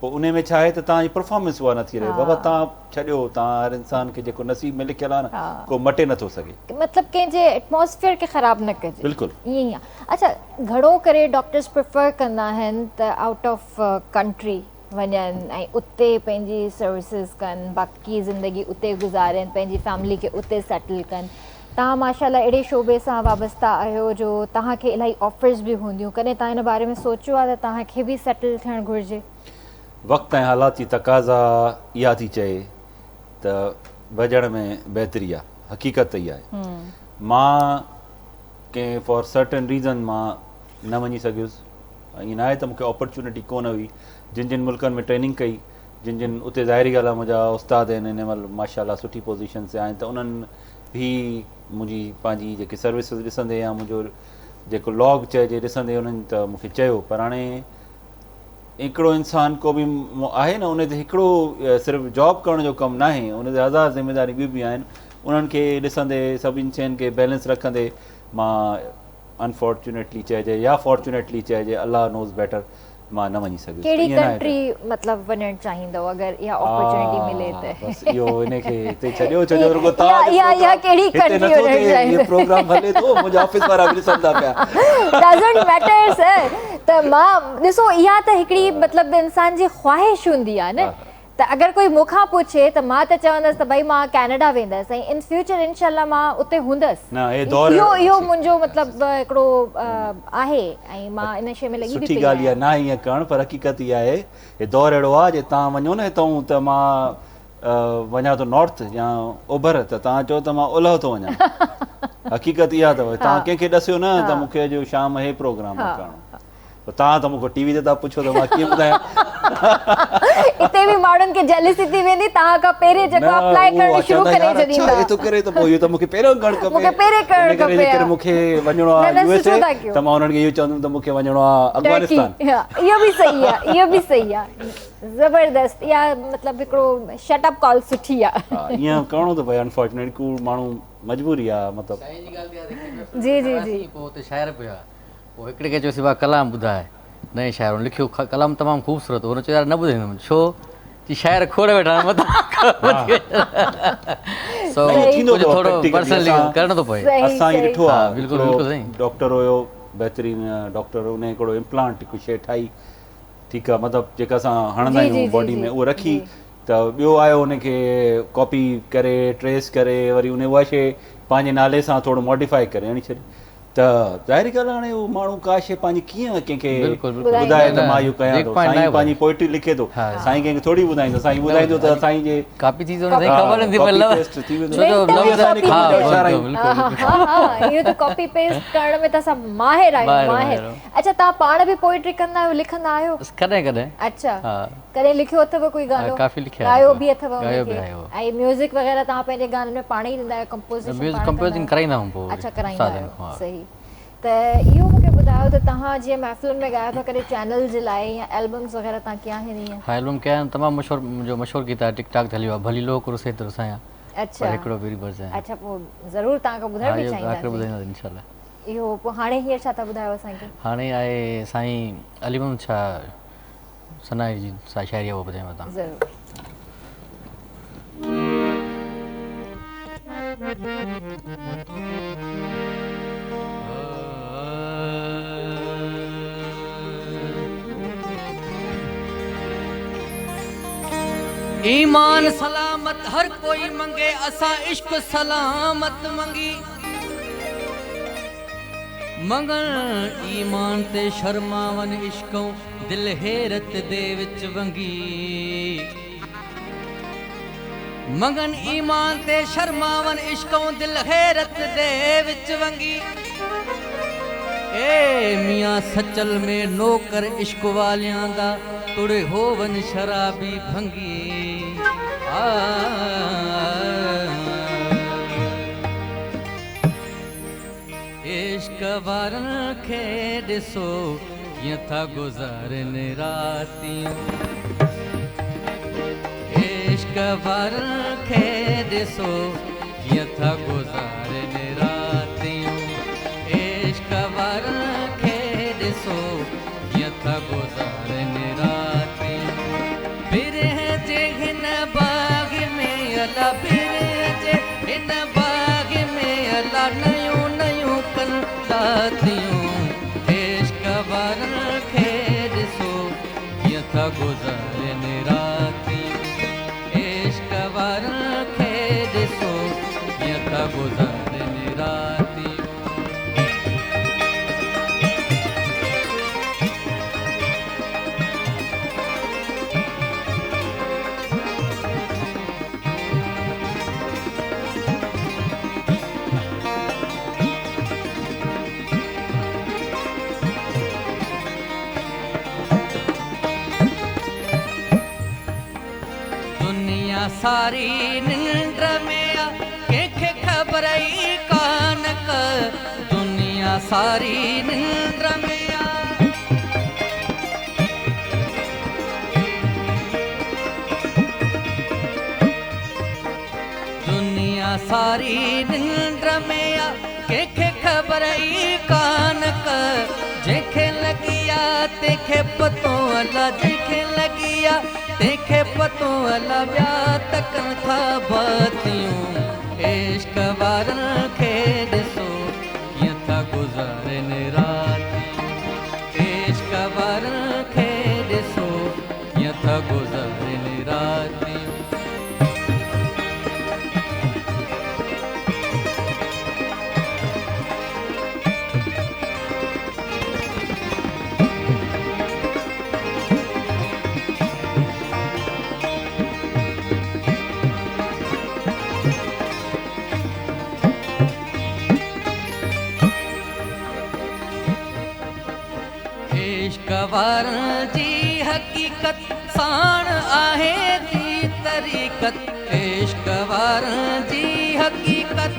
Speaker 2: پوء انهي ۾ ڇا آهي ته توهان جي پرفارمنس اها نٿي رهي بابا توهان ڇڏيو توهان هر انسان کي جيڪو نصيب ۾ لکيل آهي نه ڪو مٽي نٿو سگهي.
Speaker 1: مطلب ڪنهن جي ايٽماسفيئر کي خراب نه ڪجي.
Speaker 2: بلڪل.
Speaker 1: ائين ئي آهي. اڇا گهڻو ڪري ڊاڪٽرس پريفر ڪندا آهن ته آئوٽ آف ڪنٽري وڃن ۽ اتي پنهنجي سروسز ڪن باقي زندگي اتي گذارين پنهنجي فيملي کي اتي سيٽل ڪن توهان ماشاء الله اهڙي شعبي سان وابسته آهيو جو توهان کي الاهي آفرز به هونديون ڪڏهن توهان ان باري ۾ سوچيو آهي ته توهان کي به سيٽل ٿيڻ گهرجي؟
Speaker 2: وقت ۽ حالات جي تقاضا اها ٿي چئي ته ڀڄڻ ۾ بهتري آهي حقيقت ته اها آهي مان ڪنهن فار سرٽن ريزن مان نه وڃي سگهيس ائين ناهي ته مون کي اپرچونٽي ڪونه هئي جن جن ملڪن ۾ ٽريننگ ڪئي جن جن اتي ظاهري ڳالهه آهي منهنجا استاد آهن هن مهل ماشاء الله سٺي پوزيشن تي آهن ته انهن به منهنجي پنهنجي جيڪي سروسز ڏسندي يا منهنجو جيڪو لاگ چئجي ڏسندي انهن ته مون کي چيو پر هاڻي هڪڙو انسان ڪو به آهي نه ان تي هڪڙو صرف جاب ڪرڻ جو ڪم ناهي ان تي هزار ذميداريون ٻيون به آهن انهن کي ڏسندي سڀني شين کي بيلنس رکندي مان انفارچونيٽلي چئجي يا فارچونيٽلي چئجي الله نوز بيٽر مان نه وڃي سگهيس.
Speaker 1: ڪهڙي ڪنٽري مطلب وڃڻ چاهيندؤ اگر اها اپرچونٽي ملي ته؟
Speaker 2: بس اهو ان کي هتي ڇڏيو ڇو جو رڳو توهان جو
Speaker 1: اها ڪهڙي ڪنٽري وڃڻ چاهيندؤ؟
Speaker 2: هي پروگرام هلي ٿو منهنجا آفيس وارا به ڏسن ٿا پيا.
Speaker 1: ڊزنٽ ميٽر سر ته مان ڏسو اها ته هڪڙي مطلب انسان جي خواهش هوندي آهي نه ته اگر ڪوئي مون کان پڇي ته مان ته چوندس ته ڀئي مان ڪينيڊا ويندس ۽ ان فيوچر انشاء الله مان اتي هوندس.
Speaker 2: نه هي دور
Speaker 1: اهو اهو منهنجو مطلب هڪڙو آهي ۽ مان ان شيء ۾ لڳي به
Speaker 2: سٺي
Speaker 1: پئي
Speaker 2: ڳالهه اها
Speaker 1: آهيان.
Speaker 2: ناهي ائين ڪرڻ پر حقيقت اها آهي هي دور اهڙو آهي جي توهان وڃو نه هتئون ته مان وڃان ٿو نارٿ يا اوڀر ته توهان چئو ته مان اولهه ٿو وڃان حقيقت اها اٿو توهان ڪنهن کي ڏسيو نه ته مون کي اڄ شام هي پروگرام آهي ڪرڻو. توهان ته مون کان ٽي وي تي ٿا پڇو ته مان ڪيئن ٻڌايان.
Speaker 1: اتي به ماڻهن کي جيلسي ٿي ويندي توهان کان پهرين جيڪو اپلائي ڪرڻ شروع ڪري ڇڏيندا.
Speaker 2: اهو ٿو ڪري ته پوء اهو ته مون کي پهريون ڪرڻ کپي.
Speaker 1: مون کي پهرين ڪرڻ کپي.
Speaker 2: ان ڪري مون کي وڃڻو آهي يو ايس اي ته مان انهن کي اهو چوندم ته مون کي وڃڻو آهي افغانستان.
Speaker 1: اهو به صحيح آهي اهو به صحيح آهي زبردست اها مطلب هڪڙو شٽ اپ ڪال سٺي آهي.
Speaker 2: ها ائين ڪرڻو ٿو پئي انفارچونيٽلي ڪو ماڻهو مجبوري آهي مطلب.
Speaker 3: سائين جي ڳالهه تي ياد
Speaker 1: جي جي جي
Speaker 3: پوء اتي شاعر به هيا. پوء هڪڙي کي چيوسين ڀاء ڪلام ٻڌاء. نئين شاعر هن لکيو ڪلام تمام خوبصورت هو. هن چيو يار نه ٻڌائيندم. ڇو؟ چي شاعر کوڙ ويٺا آهن متان سو
Speaker 2: ٿيندو
Speaker 3: ڪجهه
Speaker 2: اٿو
Speaker 3: ٿورو
Speaker 2: پريڪٽيڪلي
Speaker 3: پرسنلي
Speaker 2: اسان
Speaker 3: ڪرڻو ٿو پوي.
Speaker 2: اسان ئي ڏٺو
Speaker 3: ها
Speaker 2: آهي
Speaker 3: بلڪل
Speaker 2: هڪڙو
Speaker 3: بلڪل سائين.
Speaker 2: ڊاڪٽر هيو بهترين ڊاڪٽر ان هڪڙو امپلانٽ هڪ شيء ٺاهي ٺيڪ آهي مطلب جيڪا اسان هڻندا آهيون باڊي ۾ اهو رکي ته ٻيو آيو ان کي ڪاپي ڪري ٽريس ڪري وري ان اها شيء پنهنجي نالي سان ٿورو ماڊيفائي ڪري هڻي ڇڏي ته ظاهري ڳالهه آهي هاڻي اهو ماڻهو ڪا شيء پنهنجي ڪيئن ڪنهن کي ٻڌائي ته مان اهو ڪيان ٿو سائين پنهنجي پوئٽري لکي ٿو سائين ڪنهن کي ٿوري ٻڌائيندو سائين ٻڌائيندو ته سائين جي
Speaker 3: ڪاپي ٿي ٿو وڃي خبر نه ٿي پئي
Speaker 2: ڪاپي پيسٽ ٿي ويندو
Speaker 1: اهو ته ڪاپي پيسٽ ڪرڻ ۾ ته اسان ماهر آهيون ماهر. اڇا توهان پاڻ به پوئٽري ڪندا آهيو لکندا آهيو؟
Speaker 3: ڪڏهن ڪڏهن.
Speaker 1: اڇا ڪڏهن لکيو اٿو ڪوئي گانو؟
Speaker 3: ڪافي لکيا آهن.
Speaker 1: ڳايو به اٿو ان
Speaker 3: ڳايو
Speaker 1: کي؟
Speaker 3: به آهي.
Speaker 1: ۽ ميوزڪ وغيره توهان پنهنجي گانن ۾ پاڻ ئي ڏيندا آهيو ڪمپوزيشن پاڻ
Speaker 3: ميوزڪ
Speaker 1: ڪندا
Speaker 3: ڪمپوزنگ
Speaker 1: آهيو؟
Speaker 3: ڪرائيندا آهيون پوء
Speaker 1: اڇا ڪرائيندا
Speaker 3: استادن
Speaker 1: آهيو
Speaker 3: کان.
Speaker 1: صحيح ته اهو مون کي ٻڌايو ته توهان جيئن محفلن ۾ ڳايو ٿا ڪڏهن چينل جي لاء يا البمز وغيره توهان ڪيا آهن ائين؟
Speaker 3: ها البم ڪيا آهن تمام مشهور منهنجو مشهور گيت آهي ٽڪ ٽاڪ تي هليو آهي ڀلي لوڪ رسي ته رسايان
Speaker 1: اڇا
Speaker 3: پر هڪڙو پيري ڀرجانء.
Speaker 1: اڇا پوء ضرور توهان کان ٻڌڻ
Speaker 3: ها
Speaker 1: به
Speaker 3: اهو آخر
Speaker 1: چاهينداسين.
Speaker 3: ٻڌائينداسين انشاء الله.
Speaker 1: اهو پوء هاڻي هينئر ڇا ٿا ٻڌايو اسان کي؟
Speaker 3: هاڻي آهي سائين علي محمد شاهه ثنائي جي شاعري اها ٻڌايان ٿو.
Speaker 1: ضرور.
Speaker 4: ايمان سلامت هر ڪوئي منگي اسان عشق سلامت منگي. منگڻ ايمان تي شرماون عشقئون دل حيرت the وچ ونگي. منگن ايمان تي شرماون عشقئون دل حيرت the وچ ونگي. اي ميان سچل ۾ نوڪر عشق واليان دا توڙي هوون شرابي ڀنگي. آ. عشق وارن کي ڏسو ڪيئن ٿا گذارين راتيون عشق وارن کي ڏسو ڪيئن ٿا گذارين راتيون عشق وارن کي ڏسو ڪيئن ٿا گذارين راتيون. ٿا گذارن راتيون. عشق وارن کي ڏسو ڪيئن ٿا گذارن راتيون. دنيا ساري ننڊ ۾ آ، ڪنهن کي خبر ئي ڪانه ڪ. دنيا ساري ننڊ ۾ آ. دنيا ساري ننڊ ۾ آ، ڪنهن کي خبر ئي ڪانه ڪ. جنهن کي لڳي آ تنهن کي پتو الا، جنهن کي لڳي آ تنهن کي پتو الا. ٻيا تڪن ٿا باتيون. عشق وارن کي ڏسو ڪيئن ٿا گذارن راتيون. عشق وارن کي ڏسو ڪيئن ٿا گذارن راتيون. عشق وارن جي حقيقت ساڻ آهي ٿي طريقت. عشق وارن جي حقيقت.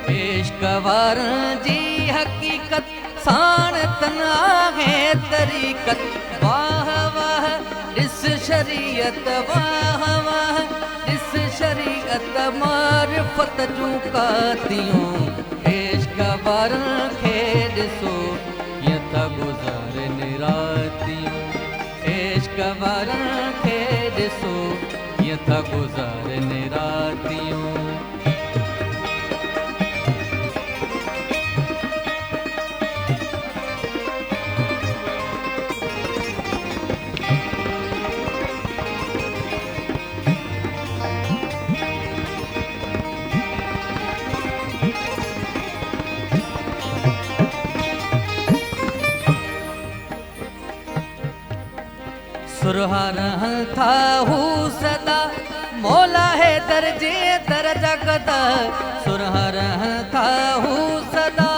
Speaker 4: عشق وارن جي حقيقت ساڻ تن آهي طريقت. واهه واهه ڏس شريعت، واهه واهه ڏس شريعت، معرفت جون ڪاتيون. عشق وارن کي ڏسو ڪيئن ٿا گذارن راتيون. عشق وارن کي ڏسو ڪيئن ٿا گذارن راتيون. सुरहा रहन था हू सदा मौला है दर्जे दर्जा कदा. सुरहा रहन था हू सदा.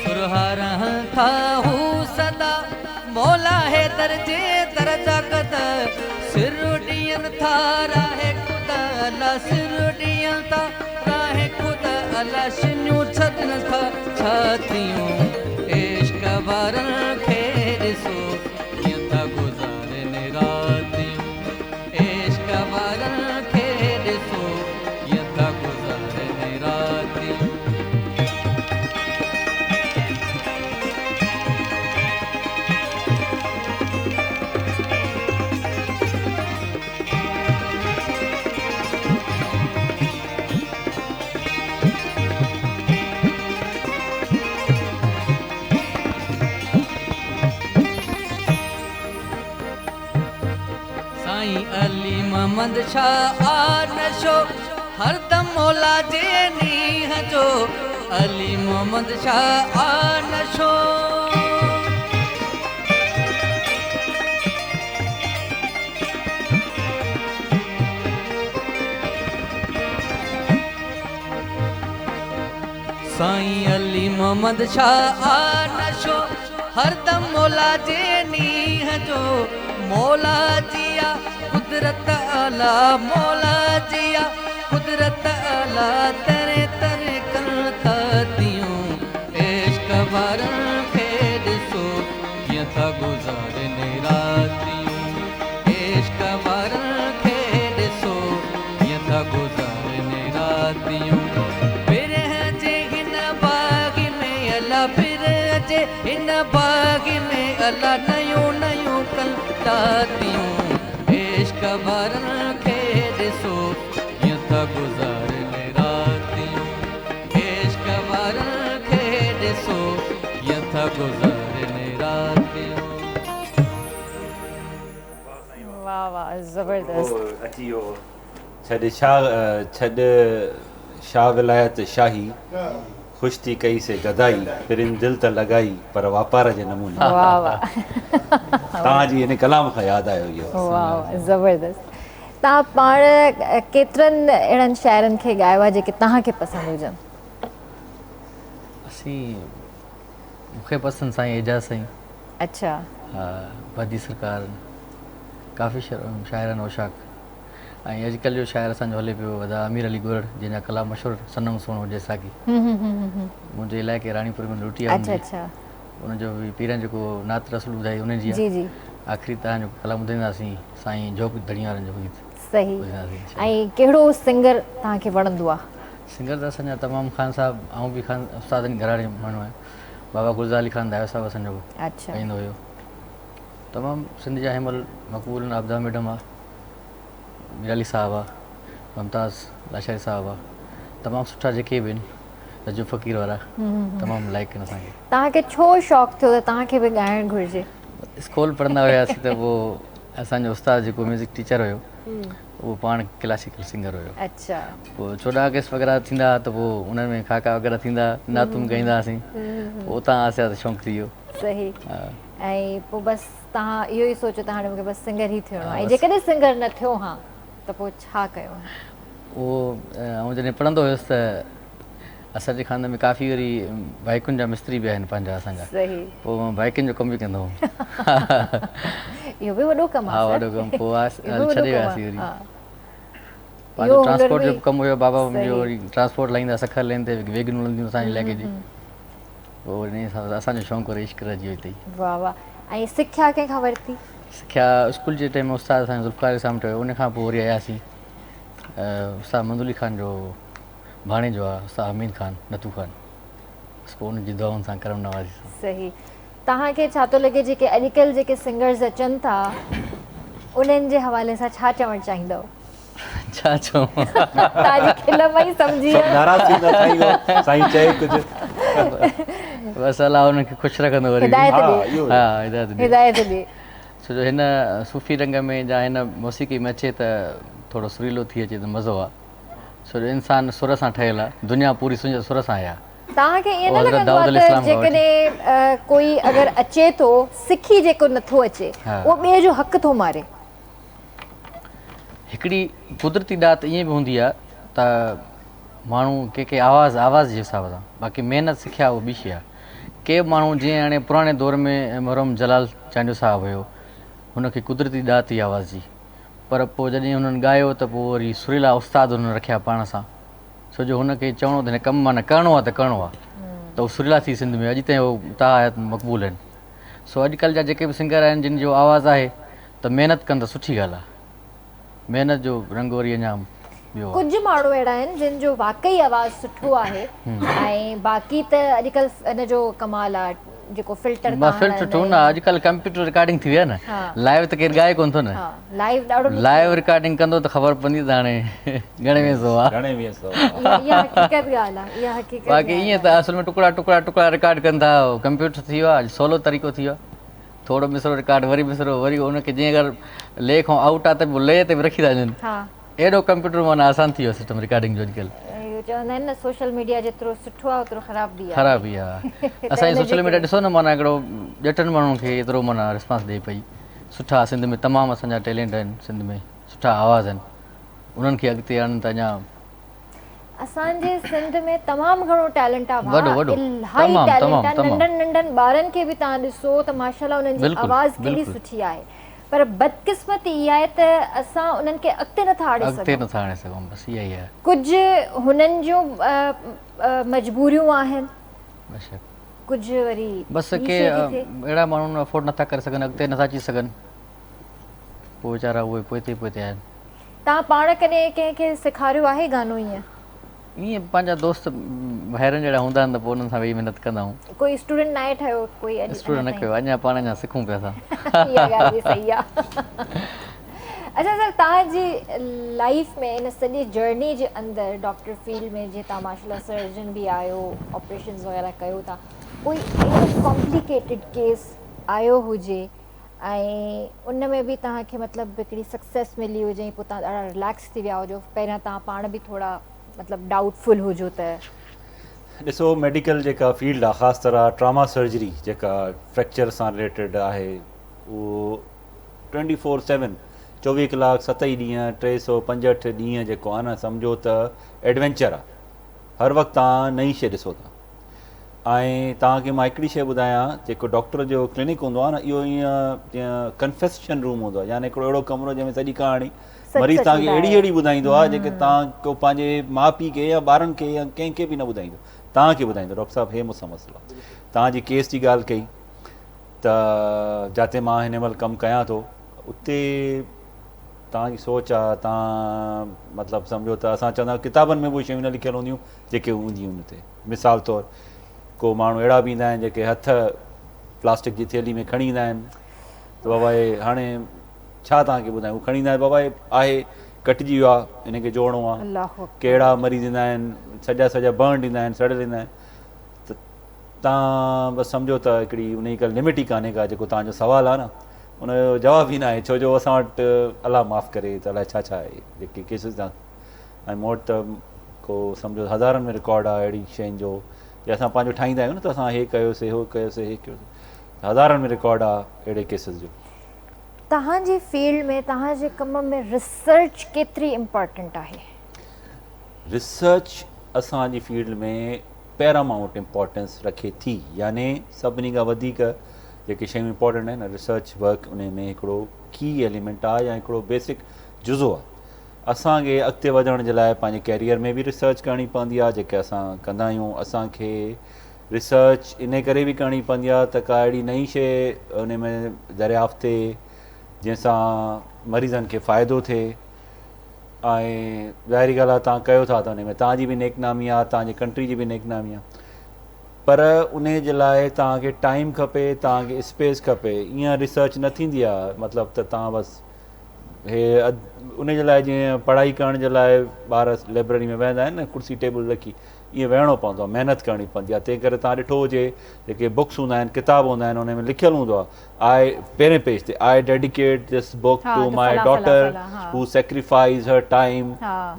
Speaker 4: सुरहा रहन था हू सदा मौला है दर्जे दर्जा कदा. सिर ॾियनि था राहे ख़ुदा अला, सिर ॾियनि था राहे ख़ुदा अला. शिनियूं छॾनि था छातियूं. इश्क वारनि खे ॾिसो कीअं था गुज़ारनि रातियूं. इश्क वारनि खे ॾिसो कीअं था गुज़ारनि रातियूं. साईं अली मोहम्मद शाह आ नशो हरदम मौला जे नींह जो. अली मोहम्मद शाह आ नशो. साईं अली मोहम्मद शाह आ नशो हरदम मौला जे नींह जो. मौला जिया कुदरत आला, मौला जिया कुदरत आला. तरे तरे कन इश्क वारनि खे ॾिसो कीअं था गुज़ारनि रातियूं. इश्क वारनि खे ॾिसो कीअं था गुज़ारनि रातियूं. बिरह जे हिन बाग़ में الا پرينء جي هن باغ ۾ الا نيون نيون ڪن راتيون عشق وارن کي ڏسو ڪيئن ٿا گذارن راتيون عشق وارن کي ڏسو ڪيئن ٿا گذارن راتيون.
Speaker 1: واه واه زبردست.
Speaker 2: اچي ويو ڇڏ شاھ ڇڏ شاھ ولايت شاهي خوش ٿي ڪئي سي گدائي پرين دل ته لڳائي پر واپار جي نموني.
Speaker 1: واه واه.
Speaker 2: توهان جي ان ڪلام کان ياد آيو اهو.
Speaker 1: واه واه زبردست. توهان پاڻ ڪيترن اهڙن شاعرن کي ڳايو آهي جيڪي توهان کي پسند هجن؟
Speaker 3: اسين مون کي پسند سائين اعجاز سائين.
Speaker 1: اڇا.
Speaker 3: ها بدي سرڪار ڪافي شاعر آهن اوشاق ۽ اڄڪلهه جو شاعر اسان جو هلي پيو ادا امير علي گورڙ جنهن جا ڪلام مشهور صنم سهڻو جي ساقي منهنجي علائقي راڻيپور ۾ روٽي آهي
Speaker 1: اڇا اڇا
Speaker 3: ان جو به پيرن جيڪو نعت رسول ٻڌائي ان جي
Speaker 1: جي جي
Speaker 3: آخري تان جو ڪلام ٻڌائينداسين سائين جوڪ ڌڻي وارن جو گيت
Speaker 1: صحيح ۽ ڪهڙو سنگر توهان کي وڻندو آهي؟
Speaker 3: سنگر ته اسان جا تمام خان صاحب آئون به خان استادن گهراڻي جو ماڻهو آهيان بابا گلزار علي خان دايو صاحب اسان جو ڳائيندو هيو تمام سنڌ جا هن مهل مقبول آهن عابده ميڊم آ مير علي صاحب آ ممتاز لاشاري صاحب آ تمام سٺا جيڪي به آهن رجب فقير وارا تمام لائق آهن اسان کي.
Speaker 1: توهان کي ڇو شوق ٿيو ته توهان کي به ڳائڻ گهرجي؟
Speaker 3: اسڪول پڙهندا هياسين ته پوء اسان جو استاد جيڪو ميوزڪ ٽيچر هيو اهو پاڻ ڪلاسيڪل سنگر هيو.
Speaker 1: اڇا.
Speaker 3: پوء 14 آگسٽ وغيره ٿيندا هئا ته پوء انهن ۾ خاڪا وغيره ٿيندا نعتون ڳائيندا هئاسين پوء اتان آهستي آهستي شوق ٿي ويو.
Speaker 1: صحيح ۽ پوء بس توهان اهو ئي سوچيو ته هاڻي مونکي بس سنگر ئي ٿيڻو آهي ۽ جيڪڏهن سنگر نه ٿيو هان ته پوء ڇا ڪيو هان؟
Speaker 3: اهو آئون جڏهن پڙهندو هيس ته اسان جي خاندان ۾ ڪافي وري بائيڪن جا مستري به آهن پنهنجا اسان جا پوء مان بائيڪن جو ڪم به ڪندو هوم.
Speaker 1: اهو به وڏو ڪم آهي.
Speaker 3: ها وڏو ڪم پوء ڇڏي وياسين وري پنهنجو ٽرانسپورٽ جو به ڪم هيو بابا منهنجو وري ٽرانسپورٽ لائيندا سکر لين تي ويگنون هلنديون اسان جي علائقي جي پوء وري انهي حساب سان اسان جو شوق وري عشق رهجي ويو اتي ئي.
Speaker 1: واه واه ۽ سکيا ڪنهن کان ورتي؟
Speaker 3: سکيا اسڪول جي ٽائيم ۾ استاد اسان جو ذوالفقار علي سامٽ هيو ان کان پوء وري آياسين استاد منظور علي خان جو ڀاڻيجو آ استاد حميد خان نتو خان بس پوء ان جي دعائن سان ڪرم نوازي سان.
Speaker 1: صحيح توهان کي ڇا ٿو لڳي جيڪي اڄڪلهه جيڪي سنگرز اچن ٿا انهن جي حوالي سان ڇا چوڻ چاهيندؤ؟
Speaker 3: ڇا چئون.
Speaker 1: توهان جي کل مان ئي سمجهي
Speaker 2: ويس. سڀ ناراض ٿيندا سائين اهو سائين چئي ڪجهه.
Speaker 3: بس الله انهن کي خوش رکندو وري به.
Speaker 1: هدايت ڏي.
Speaker 3: ها هدايت ڏي.
Speaker 1: هدايت ڏي.
Speaker 3: ڇو جو هن صوفي رنگ ۾ جا هن موسيقي ۾ اچي ته ٿورو سريلو ٿي اچي ته مزو آ. ڇو جو انسان سر سان ٺهيل آ دنيا پوري سر سان آهي.
Speaker 1: توهان کي ائين نه لڳندو آهي ته جيڪڏهن ڪوئي اگر اچي ٿو سکي جيڪو نٿو اچي اهو ٻئي جو حق ٿو ماري.
Speaker 3: هڪڙي قدرتي ڏات ائين به هوندي آهي ته ماڻهو ڪي ڪي آواز آواز جي حساب سان باقي محنت سکيا اهو ٻي شي آهي ڪي ماڻهو جيئن هاڻي پراڻي دور ۾ مرحوم جلال چانڊيو صاحب هيو هن کي قدرتي ڏات هئي آواز جي پر پوء جڏهن هنن ڳايو ته پوء وري سريلا استاد هنن رکيا پاڻ سان ڇو جو هن کي چوڻو ته هن ڪم معنيٰ ڪرڻو آهي ته ڪرڻو آهي ته هو سريلا ٿي سنڌ ۾ اڄ تائين هو تاحيات مقبول آهن سو اڄڪلهه جا جيڪي به سنگر آهن جن جو آواز آهي ته محنت ڪن ته سٺي ڳالهه آهي محنت جو رنگ وري اڃا ٻيو آهي.
Speaker 1: ڪجهه ماڻهو اهڙا آهن جن جو واقعي آواز سٺو آهي ۽ باقي ته اڄڪلهه ان جو ڪمال آهي جيڪو فلٽر ٿا
Speaker 3: فلٽر
Speaker 1: هڻن
Speaker 3: ٺهن نه اڄڪلهه ڪمپيوٽر رڪارڊنگ ٿي وئي آهي نه لائيو ته ڪير ڳائي ڪونه ٿو نه
Speaker 1: لائيو ڏاڍو
Speaker 3: لائيو رڪارڊنگ ڪندو ته خبر پوندي ته هاڻي گهڻي ويهه سو آهي
Speaker 2: گهڻي ويهه سو
Speaker 1: اها حقيقت ڳالهه آهي اها حقيقت
Speaker 3: باقي ائين ته اصل ۾ ٽڪڙا ٽڪڙا ٽڪڙا رڪارڊ ڪن ٿا ڪمپيوٽر ٿي ويو آهي سولو طريقو ٿي ويو آهي ٿورو مصرو رڪارڊ وري مصرو وري ان کي جيئن اگر لي کان آئوٽ آ ته پوء لي تي به رکي ٿا وڃن ايڏو ڪمپيوٽر معنيٰ آسان ٿي ويو سسٽم رڪارڊنگ جو اڄڪلهه.
Speaker 1: اهو چوندا آهن نه سوشل ميڊيا جيترو سٺو آهي اوترو خراب به آهي.
Speaker 3: خراب به آهي اسان جي سوشل ميڊيا ڏسو نه معنيٰ هڪڙو ڄٽن ماڻهن کي ايترو معنيٰ رسپانس ڏئي پئي سٺا سنڌ ۾ تمام اسان جا ٽيلنٽ آهن سنڌ ۾ سٺا آواز آهن انهن کي اڳتي آڻن ته اڃا
Speaker 1: اسان جي سنڌ ۾ تمام گهڻو ٽيلنٽ آ ڀاء الاهي
Speaker 3: ٽيلنٽ
Speaker 1: آ ننڍن ننڍن ٻارن کي به توهان ڏسو ته ماشاءالله انهن جي آواز ڪيڏي سٺي آهي پر بدقسمتي اها آهي ته اسان انهن کي اڳتي نٿا آڻي سگهون
Speaker 3: اڳتي نٿا آڻي سگهون بس اها ئي آهي
Speaker 1: ڪجهه هنن جون مجبوريون آهن ڪجهه وري
Speaker 3: بس ڪي اهڙا ماڻهو افورڊ نٿا ڪري سگهن اڳتي نٿا اچي سگهن پوء ويچارا اهي پوئتي پوئتي آهن.
Speaker 1: توهان پاڻ ڪڏهن ڪنهن کي سيکاريو آهي گانو ائين؟
Speaker 3: ائين پنهنجا دوست ڀائرن جهڙا هوندا آهن ته پوء انهن سان ويهي محنت ڪندا آهيون.
Speaker 1: ڪوئي اسٽوڊنٽ ناهي ٺهيو ڪوئي اڄ
Speaker 3: اسٽوڊنٽ نه ڪيو اڃا پاڻ اڃا سکون پيا ٿا.
Speaker 1: اها ڳالهه به صحيح آ. اڇا سر توهان جي لائيف ۾ ان سڄي جرني جي اندر ڊاڪٽر فيلڊ ۾ جيئن توهان ماشاءالله سرجن به آهيو آپريشنز وغيره ڪيو ٿا ڪوئي اهڙو ڪامپليڪيٽيڊ ڪيس آيو هجي ۽ ان ۾ به توهان کي مطلب هڪڙي سڪسيس ملي هجي ۽ پوء توهان ڏاڍا رليڪس ٿي ويا هجو پهريان توهان پاڻ به ٿورا مطلب ڊائوٽ فل هجو ته.
Speaker 2: ڏسو ميڊيڪل جيڪا فيلڊ آ خاص طرح ٽراما سرجري جيڪا فريڪچر سان رليٽيڊ آهي اهو ٽوئنٽي فور سيون 24 ڪلاڪ 7 ئي ڏينهن 365 ڏينهن جيڪو آ نه سمجهو ته ايڊوينچر آ هر وقت توهان نئين شي ڏسو ٿا ۽ توهان کي مان هڪڙي شيء ٻڌايان جيڪو ڊاڪٽر جو ڪلينڪ هوندو آهي نه اهو ائين جيئن ڪنفيسشن روم هوندو آهي يعني هڪڙو اهڙو ڪمرو جنهن ۾ سڄي ڪهاڻي مريض توهان کي اهڙي اهڙي ٻڌائيندو آهي جيڪي توهان ڪو پنهنجي ماء پيء کي يا ٻارن کي يا ڪنهن کي به نه ٻڌائيندو توهان کي ٻڌائيندو ڊاڪٽر صاحب هي مون سان مسئلو آهي توهان جي ڪيس جي ڳالهه ڪئي ته جاتي مان هن مهل ڪم ڪيان ٿو اتي توهان جي سوچ آ توهان مطلب سمجهو ته اسان چوندا آهيون ڪتابن ۾ به شيون نه لکيل هونديون جيڪي هونديون آهن اتي مثال طور ڪو ماڻهو اهڙا به ايندا آهن جيڪي هٿ پلاسٽڪ جي ٿيلهي ۾ کڻي ايندا آهن ته بابا هي هاڻي ڇا توهان کي ٻڌايون کڻي ايندا آهن بابا هي آهي ڪٽجي ويو آهي ان کي جوڙڻو آهي ڪي اهڙا مريض ايندا آهن سڄا سڄا برنڊ ايندا آهن سڙيل ايندا آهن ته توهان بس سمجهو ته هڪڙي ان جي ڪا لمٽ ئي ڪانهي ڪا جيڪو توهان جو سوال آهي نه ان جو جواب ئي ناهي ڇو جو اسان وٽ الله معاف ڪري ته الائي ڇا ڇا آهي جيڪي ڪيسز ۽ مون وٽ ته ڪو سمجهو هزارن ۾ رڪارڊ آهي اهڙي شين جو جي اسان پنهنجو ٺاهيندا آهيون نه ته اسان هي ڪيوسي هو ڪيوسي هي ڪيوسي هزارن ۾ رڪارڊ آهي اهڙي ڪيسز جو.
Speaker 1: توهان جي فيلڊ ۾ توهان جي ڪم ۾ ريسرچ ڪيتري امپارٽنٽ آهي؟
Speaker 2: ريسرچ اسان جي فيلڊ ۾ پيرامائونٽ امپارٽنس رکي ٿي يعني سڀني کان وڌيڪ جيڪي شيون امپارٽنٽ آهن ريسرچ ورڪ انهي ۾ هڪڙو ڪي ايليمينٽ آهي يا هڪڙو بيسڪ جزو آهي اسان کي اڳتي وڌڻ جي لاء پنهنجي ڪيريئر ۾ به ريسرچ ڪرڻي پوندي آهي جيڪي اسان ڪندا آهيون اسان کي ريسرچ انهي ڪري به ڪرڻي پوندي آهي ته ڪا اهڙي نئين شي انهي ۾ دريافت ٿئي جنهن سان مريضن کي فائدو ٿئي ۽ ظاهري ڳالهه آهي توهان ڪيو ٿا ته انهي ۾ توهان جي به نيڪ نامي آهي توهان جي ڪنٽري جي به نيڪ نامي آهي پر انهي جي لاء توهان کي ٽائيم کپي توهان کي اسپيس کپي ائين ريسرچ نه ٿيندي آهي مطلب ته توهان بس هي انهي جي لاء جيئن پڙهائي ڪرڻ جي لاء ٻار لائبريري ۾ ويهندا آهن نه ڪرسي ٽيبل رکي ائين ويهڻو پوندو آهي محنت ڪرڻي پوندي آهي تنهن ڪري توهان ڏٺو هجي جيڪي بڪس هوندا آهن ڪتاب هوندا آهن انهي ۾ لکيل هوندو آهي آء پهرين پيج تي I dedicate this book to my daughter who sacrifice her time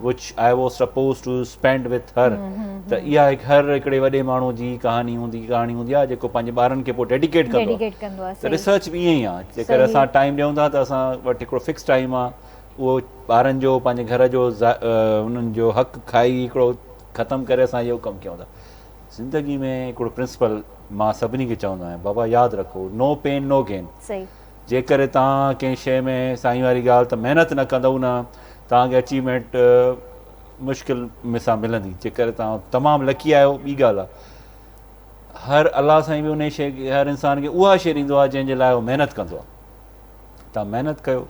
Speaker 2: which I was suppose to spend with her ته اها هڪ هر هڪڙي وڏي ماڻهو جي ڪهاڻي هوندي ڪهاڻي هوندي آهي جيڪو پنهنجي ٻارن کي پوء ڊيڊيڪيٽ ڪندو آهي ته ريسرچ به ائين ئي آهي جيڪر اسان ٽائيم ڏيون ٿا ته اسان وٽ هڪڙو فڪس ٽائيم آهي اهو ٻارن جو پنهنجي گهر جو انهن جو حق کائي هڪڙو ختم ڪري اسان اهو ڪم ڪيون ٿا زندگي ۾ هڪڙو پرنسپل مان سڀني کي چوندو آهيان بابا ياد رکو نو پين نو گين جيڪڏهن توهان ڪنهن شيء ۾ سائين واري ڳالهه ته محنت نه ڪندؤ نه توهان کي اچيومينٽ مشڪل ۾ سان ملندي جيڪڏهن توهان تمام لڪي آهيو ٻي ڳالهه آهي هر الله سائين به ان شيء هر انسان کي اها شيء ڏيندو آهي جنهن جي لاء هو محنت ڪندو آهي توهان محنت ڪيو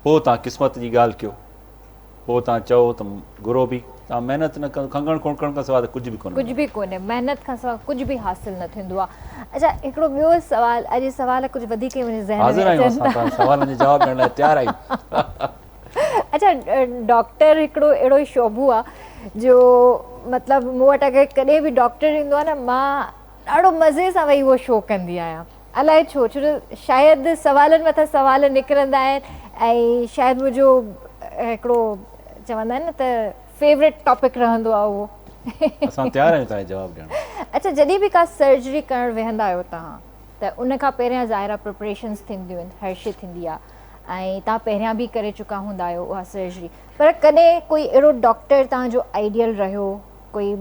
Speaker 2: پوء توهان قسمت جي ڳالهه ڪيو پوء توهان چئو ته گهرو به توهان محنت نه ڪندو کنگهڻ کوڻڪڻ کان سواء ته ڪجهه به ڪونه
Speaker 1: ڪجهه به ڪونهي محنت کان سواء ڪجهه به حاصل نه ٿيندو آهي اڇا هڪڙو ٻيو سوال اڄ سوال ڪجهه وڌيڪ ئي منهنجي ذهن ۾
Speaker 2: حاضر آهيون اسان توهان سوالن جي جواب ڏيڻ لاء تيار آهيون
Speaker 1: اڇا ڊاڪٽر هڪڙو اهڙو شعبو آهي جو مطلب مون وٽ اگر ڪڏهن به ڊاڪٽر ايندو آهي نه مان ڏاڍو مزي سان ويهي اهو شو ڪندي آهيان الائي ڇو، ڇو جو شايد سوالن مٿان سوال نڪرندا آهن ۽ شايد منهنجو هڪڙو چوندا آهن نه ته فيورٽ ٽاپڪ رهندو آهي اهو.
Speaker 2: اسان تيار آهيون توهان کي جواب ڏيڻ.
Speaker 1: اڇا جڏهن به ڪا سرجري ڪرڻ ويهندا آهيو توهان ته ان کان پهريان ظاهر آهي پريپريشنز ٿينديون آهن هر شي ٿيندي آهي ۽ توهان پهريان به ڪري چڪا هوندا آهيو اها سرجري پر ڪڏهن ڪوئي اهڙو ڊاڪٽر توهان جو آئيڊيل رهيو ڪوئي